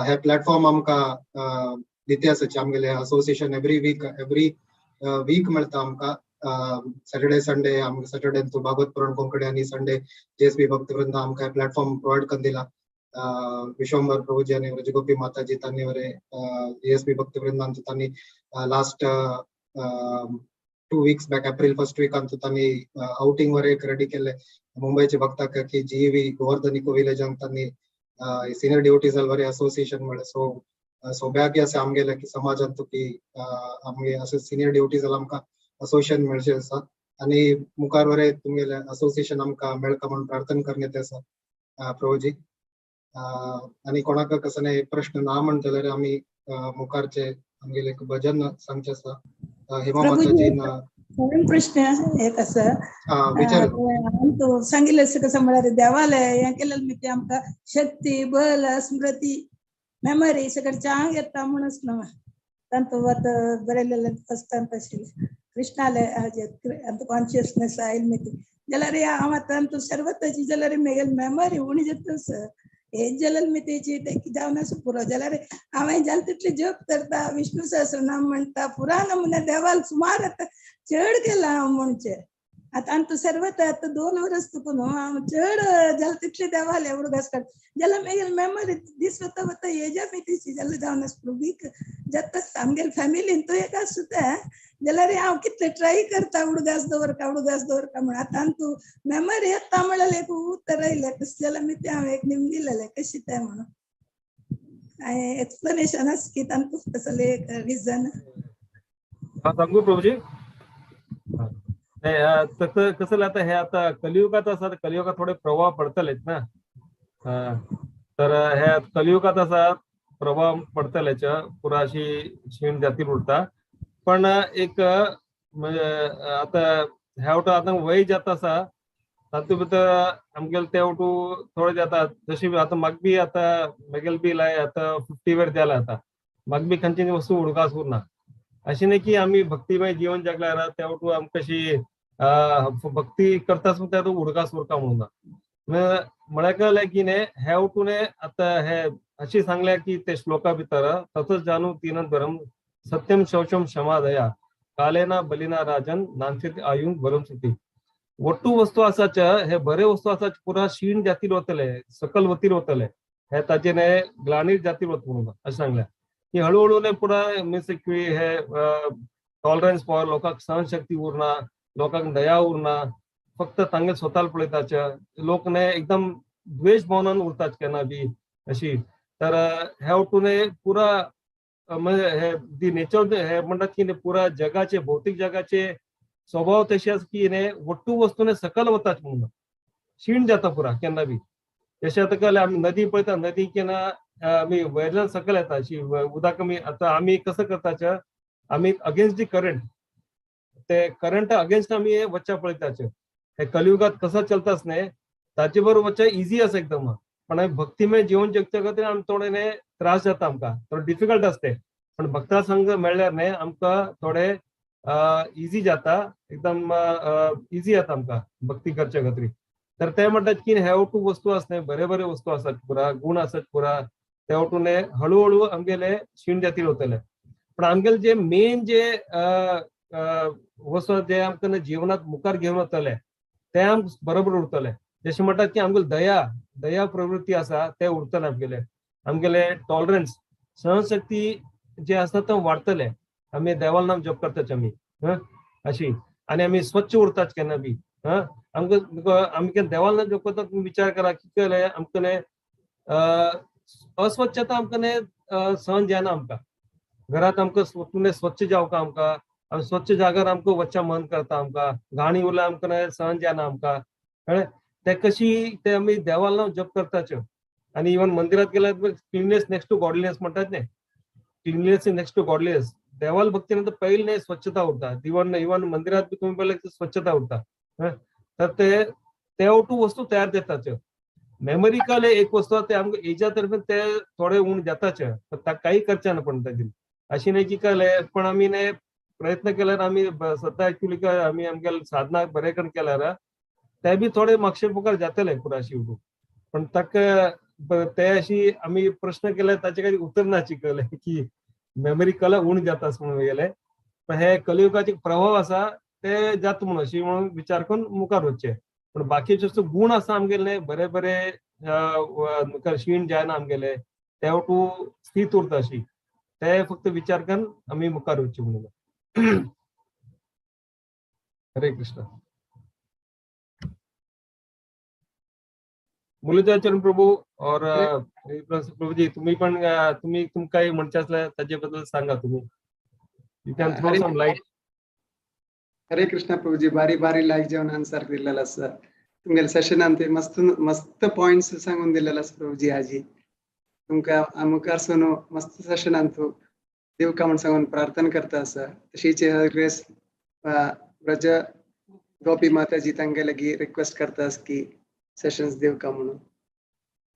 B: हे प्लॅटफॉर्म आमकां दिते आसाचे आमगेले association every week, every week मेळटा आमकां. सॅटर्डे संडे, आमकां सॅटर्डे तूं भागवत पुराण कोंकणी आनी संडे जेएसबी भक्तवृंद आमकां प्लॅटफॉर्म प्रोवायड करून दिला. विश्वंभर प्रभुजी आनी व्रजगोपी माताजी तांणी वरे जेएसबी भक्तवृंदान तांणी last 2 weeks back, April first विकान तांणी आउटिंग वरे एक रेडी केले मुंबईचे भक्ताक की जीवी गोवर्धन इको विलेजांक तांणी सिनियर डिवोटीज वरे असोसिएशन म्हळ्यार. सो सौभाग्य आसा आमगेले की समाजांत की आमगे अशें सिनियर डिवोटीज आमकां असोसिएशन मेळचें आसा आनी मुखार वरे तुमगेले असोसिएशन आमकां मेळका म्हूण प्रार्थना करण्यात आसा प्रभुजी. आनी कोणाक कसले प्रश्न ना म्हणटले जाल्यार आमी मुखारचे आमगेले एक भजन सांगचें आसा. हेमा माताजीन
D: प्रश्न एक आसा.
B: विचार.
D: तूं सांगिल्लें कसं म्हळ्यार देवाले हें केलें मी ते आमकां शक्ती, बल, स्मृती, मेमरी सगळें चांग येता म्हणूच न्हू. तांतू आतां बरयलेलें फर्स्ट आशिल्लें कृष्णाले कॉन्शियसनेस आयल मी जाल्यार हांव आतां आमकां सर्वताची जाल्यार मेगेली मेमरी उणी जाता. हेच जाल्यार मी तेची जावन आसूं पुरो. जाल्यार हांवें जालें तितलें जप करता, विष्णू सहस्रनाम म्हणटा, पुराण म्हण देवाक सुमार आतां चड केलां हांव म्हणचें. आतां आमकां सर्वत आतां 2 वर्स तुका न्हू हांव चड जालें तितलें देवालें उडगास काडटा जाल्यार मागीर मेमरी दीस वता वता हेज्या बी तिची जाल्यार जावन आसलो वीक जाता. आमगेले फॅमिलीन तो एक आसूं तें जाल्यार हांव कितलें ट्राय करता उडगास दवरका, उडगास दवरका म्हण. आतां तूं मेमरी येता म्हणल्यार एक उतर आयलें तशें जाल्यार मी तें हांव एक निम दिलेलें कशी तें म्हणून हांवें एक्सप्लेनेशन आसा की तांकां तसलें एक रिजन.
C: हा, सांगू प्रभूजी. तसं कसं आता हे आता कलियुगात आसा, कलियुगात थोडे प्रभाव पडतलेच ना. तर हे कलियुगात आसा प्रभाव पडतलेच, पुरा अशी क्षीण जाती उरता. पण एक म्हणजे आता ह्या वटू आतां वय जाता आसा तातूंत भितर आमगेले ते वटू थोडे जाता. जशी आतां म्हाका बी आतां म्हगेले बी लाय आतां 50 वर जाला, आतां म्हाका बी खंयची वस्तू उडगास उरना. अशें न्ही की आमी भक्तिमय जीवन जगल्यार त्या वटू आमकां कशी भक्ती करताच त्या उडगास उरका म्हणून म्हळ्यार कळलें की न्ही ह्या वटून आतां हे अशी सांगल्या की ते श्लोका भितर ततच जाणू तीन सत्यम शौचम क्षमा दया कालेना बलिना राजन नांसित आयुंग बलम स्थिती. ಒಟ್ಟು वस्तू आसाच हे बरे वस्तू आसाच पुरा क्षीण जातील वतले, सकल वतीर वतले, हे ताचे ने ग्लानीर जातील वत म्हणून अशें सांगल्या की हळूहळू ने पुरा मिन्स की हे टॉलरन्स पॉवर, लोकांक सहनशक्ती उरना, लोकांक दया उरना, फक्त तांगे स्वताक पळयताच लोक ने एकदम द्वेष भावनान उरतात केन्ना बी अशी. तर ह्या वटून पुरा म्हणजे हे दी नेचर हे म्हणटात की पुरा जगाचे भौतिक जगाचे स्वभाव तशे आसा की न्ही वट्टू वस्तू सकल वतात म्हणून क्षीण जाता पुरा केन्ना बी. जशें आतां कळ्ळें आमी नदी पळयता, नदी केन्ना आमी वयल्यान सकल येता अशी उदक. आमी आतां आमी कसं करताच आमी अगेन्स्ट दी करंट, ते करंट अगेन्स्ट आमी वच्चा पळयताच. हे कलियुगात कसं चलताच न्ही ताचे बरोबर वच्चा इजी आसा एकदम, पण भक्तिमय जीवन जगच्या खातीर आमकां थोडे न्ही त्रास जाता, आमकां थोडे डिफिकल्ट आसते. पण भक्ता संग मेळ्ळ्यार न्ही आमकां थोडे इजी जाता, एकदम इजी जाता आमकां भक्ती करच्या खातीर. तर ते म्हणटात की हे वटू वस्तू आसा न्ही बरे बरे वस्तू आसात पुरा गुण आसात पुरा, ते वटून हळूहळू आमगेले क्षीण जातील वतले. पण आमगेले जे मेन जे वस्तू जे आमकां जिवनात मुखार घेवन वतले ते आमकां बरोबर उरतले. जशें म्हणटात की आमगेले दया, दया प्रवृत्ती आसा ते उरतले, आमगेले आमगेले टॉलरन्स सहनशक्ती जे आसा ते वाडटले. आमी देवाल नाम जप करतात आमी अशी, आनी आमी स्वच्छ उरतात केन्ना बी. आमकां आमी केन्ना देवाल नाम जप करतात विचार करा की कळ्ळें आमकां अस्वच्छता आमकां सहन जायना. आमकां घरात आमकां स्वच्छ जावका आमकां आमी स्वच्छ जाग्यार आमकां वच्चें मन करता, आमकां घाणी उरल्यार आमकां सहन जायना आमकां, कळ्ळें? ते कशी ते आमी देवाला जप करताच्यो. आनी इवन मंदिरात गेल्यार क्लिननेस नेक्स्ट टू गॉडलीनेस म्हणटात न्ही, क्लिननेस नेक्स्ट टू गॉडलीनेस. देवाल भक्ती नंतर पहिले नाही स्वच्छता उरता, इवन इवन मंदिरात बी तुम्ही पहिले स्वच्छता उरता. तर ते ते ओटू वस्तू तयार जाताच्यो. मेमरी कल एक वस्तू ते आमकां एजा तर्फे ते थोडे उण जाताचे, पण काही करचे ना, पण ताजेर अशी नाही की कल, पण आमी न्ही प्रयत्न केल्यार आमी सद्दां एक्चुअली काय आमी आमगेले साधना बरे करून केल्यार ते बी थोडे मातशे मुखार जातले पुराशी उडू. पण ताका ते अशी आमी प्रश्न केले ताचे काही उत्तर ना शिकले की मेमरी कला उण जाता म्हणून गेले. पण हे कलियुगाचे प्रभाव आसा ते जाता म्हणून अशी म्हणून विचार करून मुखार वचचे. पण बाकीचे गुण आसा आमगेले बरे बरे मुखार शीण जायना आमगेले, ते वटू स्थित उरता अशी, ते फक्त विचार करून आमी मुखार वचचे म्हणून. हरे कृष्ण. मुरलीधर प्रभू और प्रभूजी, तुम्ही पण तुम्ही तुमकां म्हणचे असल्यार ताजे बद्दल सांगा तुम्ही. You can throw some light.
A: Hare Krishna Prabhuji, बारी बारी लायक जेवण आन्सर दिलेला आसा तुमगेले सेशन ते मस्त मस्त पॉइंट्स सांगून दिलेला आसा प्रभूजी. आजी तुमकां मुखार सून मस्त सेशन तूं दिवका म्हण सांगून प्रार्थना करता आसा. तशीच ग्रेस ब्रज गोपी माताजी तांगे लागीं रिक्वेस्ट करता आसा की सेशन्स दिवका म्हणून.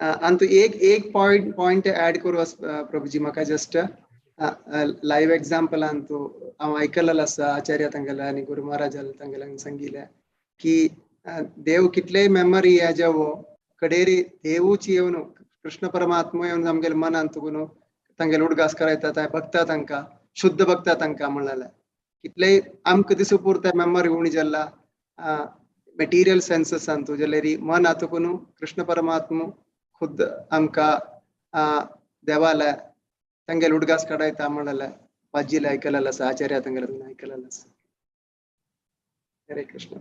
A: आनी तूं एक एक पॉइंट पॉइंट ऍड करूं प्रभूजी, म्हाका जस्ट लायव्ह एग्जाम्पलान तूं हांव आयकलेलो आसा आचार्य तांगेले आनी गुरू महाराजान तांगेले सांगिल्लें की देव कितलेय मेमरी जेवो कडेरी देवूच येवन कृष्ण परमात्मा येवन आमगेले मनान तुगून तांगेले उडगास करायता भक्ता तांकां शुद्ध भक्ता तांकां म्हणलें कितलेय आमकां दिसूं पुरता मेमरी उणी जाल्ला मटेरियल सेन्ससान तूं जाल्यार मन आतकून कृष्ण परमात्मा खुद आमकां देवाले तांगेले उडगास काडायता म्हणलें पाजीला आयकलेलें आसा आचार्य तांगेले आयकलेलें आसा. हरे कृष्ण.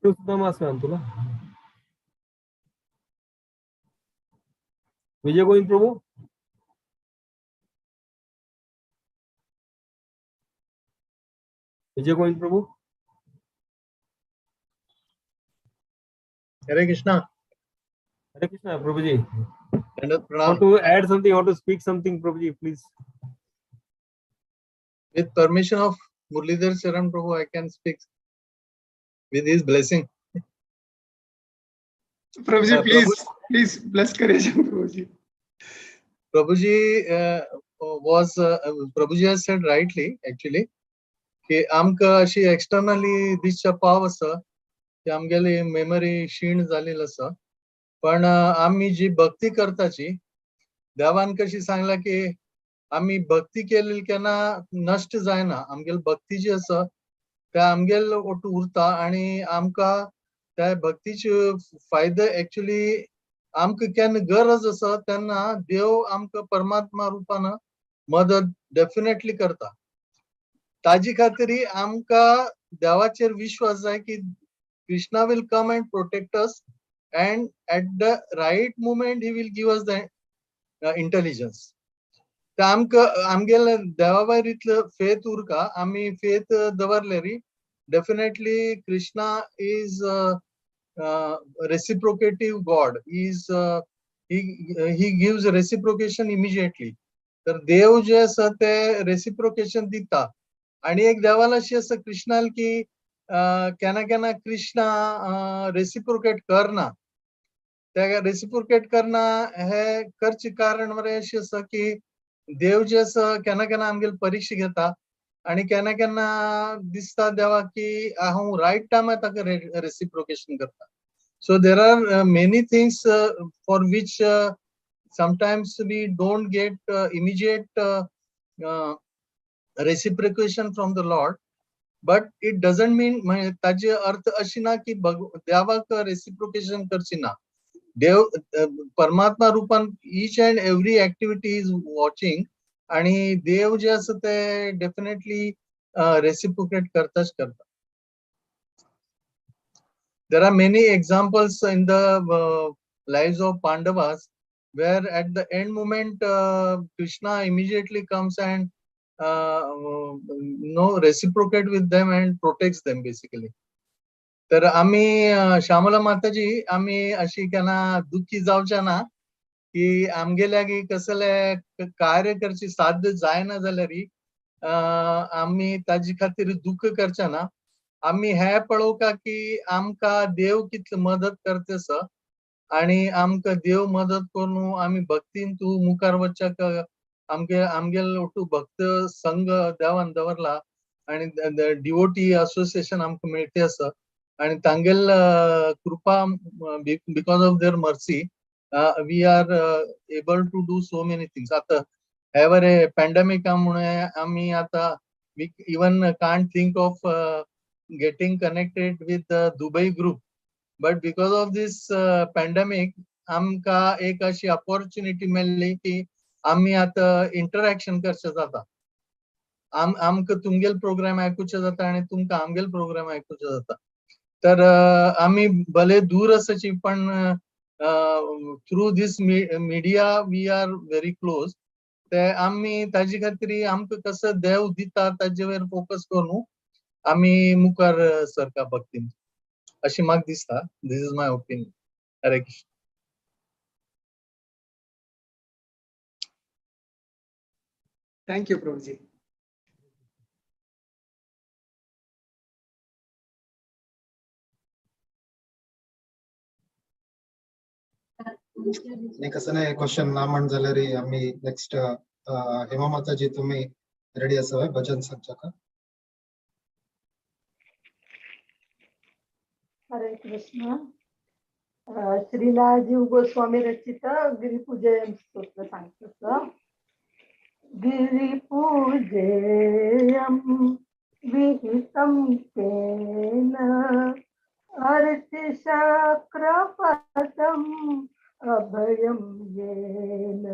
C: सुद्धा तुला विजय गोविंद प्रभू. विजय गोविंद प्रभू.
E: हरे कृष्णा.
C: हरे कृष्णा प्रभुजी.
E: प्रणाम.
C: Want to add something, want to speak something Prabhuji, please.
E: With permission of Murlidhar Charan Prabhu, I can speak with his blessing.
A: Prabhuji, please, please bless करें Prabhuji.
E: Prabhuji was Prabhuji has said rightly actually की आमकां अशी एक्सटर्नली दिसच्या पाव आसा की आमगेली मेमरी क्षीण जालेली आसा, पण आमी जी भक्ती करताची देवान कशी सांगला की आमी भक्ती केलेली केन्ना नश्ट जायना, आमगेली भक्ती जी आसा ते आमगेल ओटू उरता आनी आमकां त्या भक्तीचे फायदे एक्चुली आमकां केन्ना गरज आसा तेन्ना देव आमकां परमात्मा रुपान मदत डेफिनेटली करता. ताजी खातीर आमकां देवाचेर विश्वास जाय की Krishna will come and protect us and at the right moment he will give us the intelligence. ते आमकां आमगेले देवा भायर इतलो फेथ उरका, आमी faith दवरलेरी definitely Krishna is reciprocative God, is he gives reciprocation immediately. तर देव जे आसा ते रेसिप्रोकेशन दिता. आनी एक देवाला अशी आसा कृष्णाल की केन्ना केन्ना कृष्णा रेसिप्रोकेट करना, ते रेसिप्रोकेट करना हे करचे कारण मरे अशें आसा की देव जे आसा केन्ना केन्ना आमगेली परीक्षा घेता आनी केन्ना केन्ना दिसता देवाक की हांव रायट टायमार ताका रेसिप्रोकेशन करता. So there are many things for which sometimes we don't get immediate reciprocation from the Lord, but it doesn't mean ताजे अर्थ अशी ना की देवाक रेसिप्रोकेशन करची ना. देव परमात्मा रूपान each and every activity is watching आणि देव जे आसा ते डेफिनेटली रेसिप्रोकेट करताच करता. There are many examples in the lives of Pandavas where at the end moment Krishna immediately comes and no reciprocate with them and protects them basically. तर आमी श्यामला माताजी आमी अशी केन्ना दुखी जावचे ना की आमगेल्या की कसले कार्य करची साध्य जायना जाल्यार आमी ताजे खातीर दुःख करचे ना. आमी हे पळोवका की आमकां देव कितले मदत करता आसा आणि आमकां देव मदत करून आमी भक्तीन तूं मुखार वचच्याक आमगे आमगेल ओटू भक्त संघ देवान दवरला आणि डिवोटी असोसिएशन आमकां मेळटे आसा आणि तांगेल कृपा because of their mercy we are able to do so many things. आतां हे बरे पॅन्डेमिका मुळे आमी आतां we even can't think of getting connected with the Dubai group, but because of this pandemic आमकां एक अशी अपॉर्च्युनिटी मेळ्ळी की आमी आतां इंटरॅक्शन करचें जाता. आमकां तुमगेल प्रोग्राम आयकुचें जाता आनी तुमकां आमगेल प्रोग्राम आयकुचें जाता. तर आमी भले दूर आसाची पण through this media we are very close. ते आमी ताजे खातीर आमकां कसो देव दिता ताजे वयर फोकस करून आमी मुखार सरका भक्तीन, अशें म्हाका दिसता. This is my opinion. Hare Krishna.
A: Thank you Prabhuji.
B: आनी कसलें क्वेश्चन ना म्हण जाल्यार आमी नेक्स्ट हेमा माताजी तुमी रेडी आसा भजन सांगच्याक?
F: हरे कृष्ण. श्रीला जीव गोस्वामी रचित गिरिपूजयम स्तोत्र सांगतो. गिरिपूजेयम विहितं तेन अर्चिशक्रपदम् अभयं येन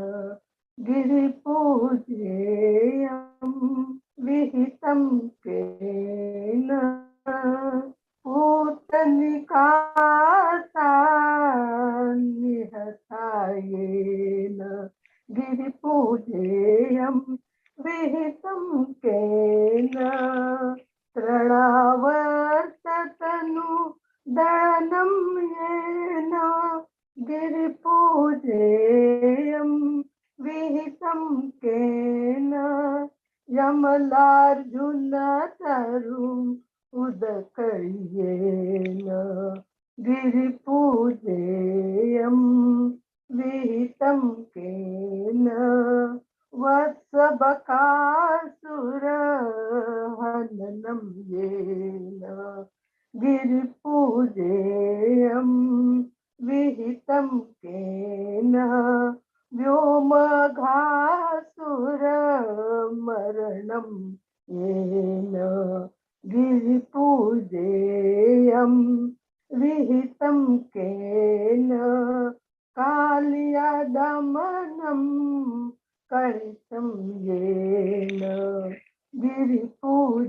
F: गिरिपूजेयं विहितं तेन पूतनिकासा निहता येन गिरिपूजेयं विहितं केन तृणावर्ततनु दळनं येन गिरिपूजेयं विहितं केन यमलार्जुन तरुं उदकयेन गिरिपूजेयं विहितं केन वत्सबकासुर हननं येन गिरिपूजेयं विहितं केन व्योमघासुर मरणं येन गिरिपूजेयं विहितं केन कालियादमनं कलितं येन गिरिपूजेयं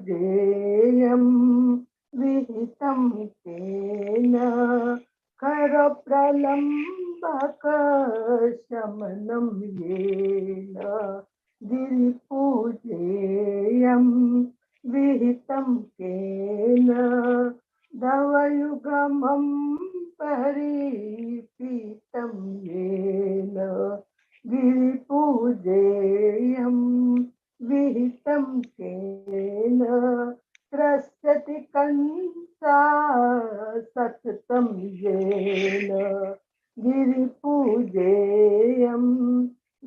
F: विहितं केन करप्रलम्बक शमनं येन गिरिपूजेयं विहितं केन दवयुगमं परिपीतं येन गिरिपूजेयं विहितं केन त्रस्यति कंसा सततं येन गिरिपूजेयं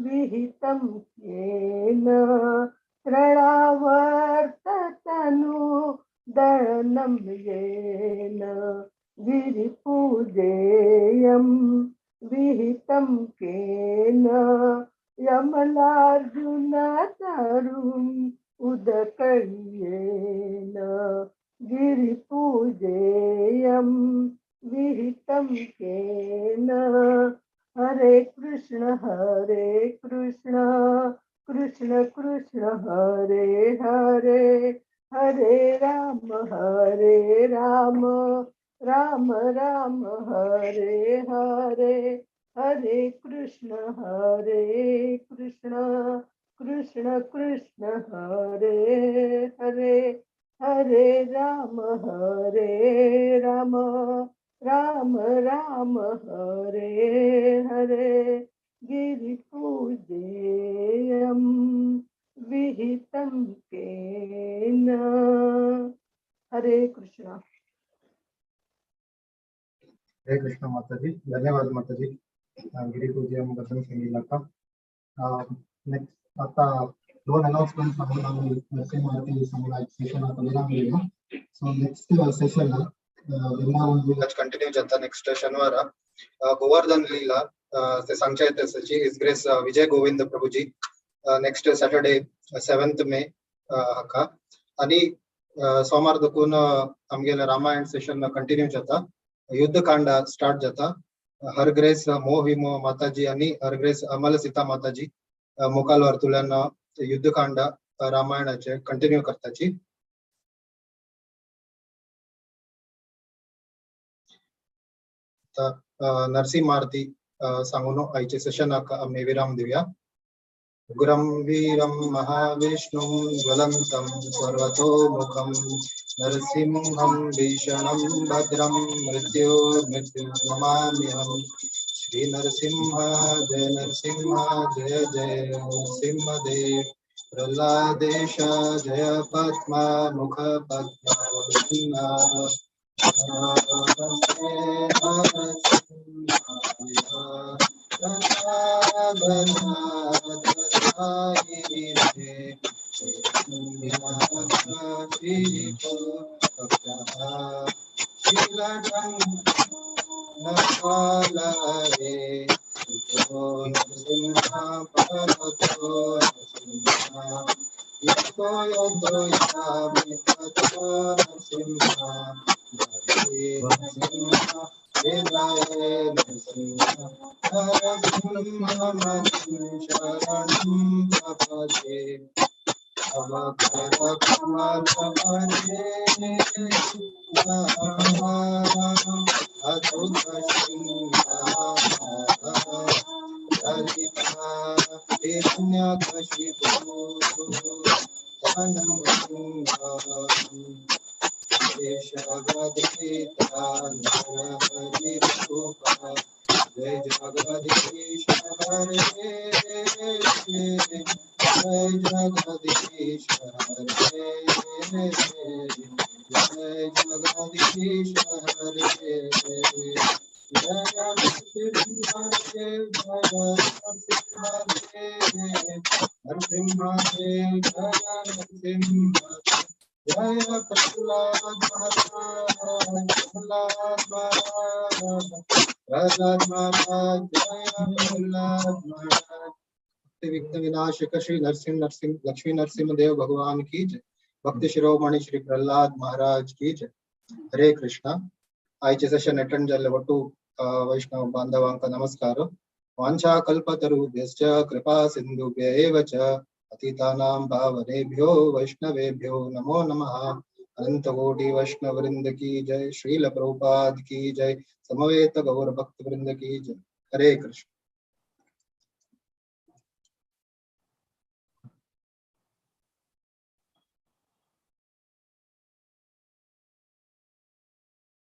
F: विहितं केन तृणावर्ततनु दळनं येन गिरिपूजेयं विहितं केन यमलार्जुन तरुं उदकयेन गिरिपूजेयं विहितं केन. Hare Krishna Krishna Krishna Hare Hare Hare Ram Ram Ram Hare Hare. Hare Krishna Hare Krishna Krishna Krishna Hare Hare Hare Ram Hare Ram Ram Ram Hare Hare. गिरिपूजेयं विहितं केन. हरे कृष्ण.
B: हरे कृष्ण माताजी, धन्यवाद माताजी. गिरिपूजेयं भजन सांगितलं. नेक्स्ट आता दोन अनाउन्समेंट सांगून आम्ही नरसिंह आरती सांगून सेशन आता विराम घेऊया. सो नेक्स्ट सेशन वृंदावन लीला कंटिन्यू जाता नेक्स्ट शनिवार. गोवर्धन लीला ते सांगच्या येते आसाची his grace Vijay Govind Prabhuji next Saturday 7 May हाका. आणि सोमार देखून आमगेले रामायण सेशन कंटिन्यू जाता. युद्धकांड स्टार्ट जाता. हर ग्रेस मोह विमो माताजी आणि हर ग्रेस अमल सीता माताजी मुखाल वर्तुल्यान युद्धकांड रामायणाचे कंटिन्यू करताची. नरसिंह आरती सांगून आयचे सेशनाक आमी विराम दिवया. उग्रं वीरं महाविष्णुं ज्वलन्तं सर्वतोमुखं नरसिंहं भीषणं भद्रं मृत्युर्मृत्युर्नमाम्यहं. श्री नरसिंह जय नरसिंह जय जय नरसिंहदेव. प्रह्लादेश जय पद्मा मुख पद्मा जय जगदीश हरे, जय जगदीश हरे, जय जगदीश हरे, जय नरसिंह नरसिंह जय नरसिंह जय प्रहलाद महाराज, प्रहलाद महाराज, प्रहलाद महाराज, जय प्रहलाद महाराज. विघ्न विनाशक श्री नरसिंह नरसिंह लक्ष्मी नरसिंह देव भगवान की जय. भक्ति शिरोमणि श्री प्रहलाद महाराज की जय. हरे कृष्णा. आयचे सेशन अटेंड जाल्ले ಒಟ್ಟು वैष्णव बांधवांक नमस्कार. वांछा कल्पतरुभ्यश्च कृपा सिन्धुभ्य एव च पतितानां पावनेभ्यो वैष्णवेभ्यो नमो नमः. अनंत कोटि वैष्णव वृंद की जय. श्रील प्रभुपाद की जय. समवेत गौर भक्त वृंद की जय. हरे कृष्ण.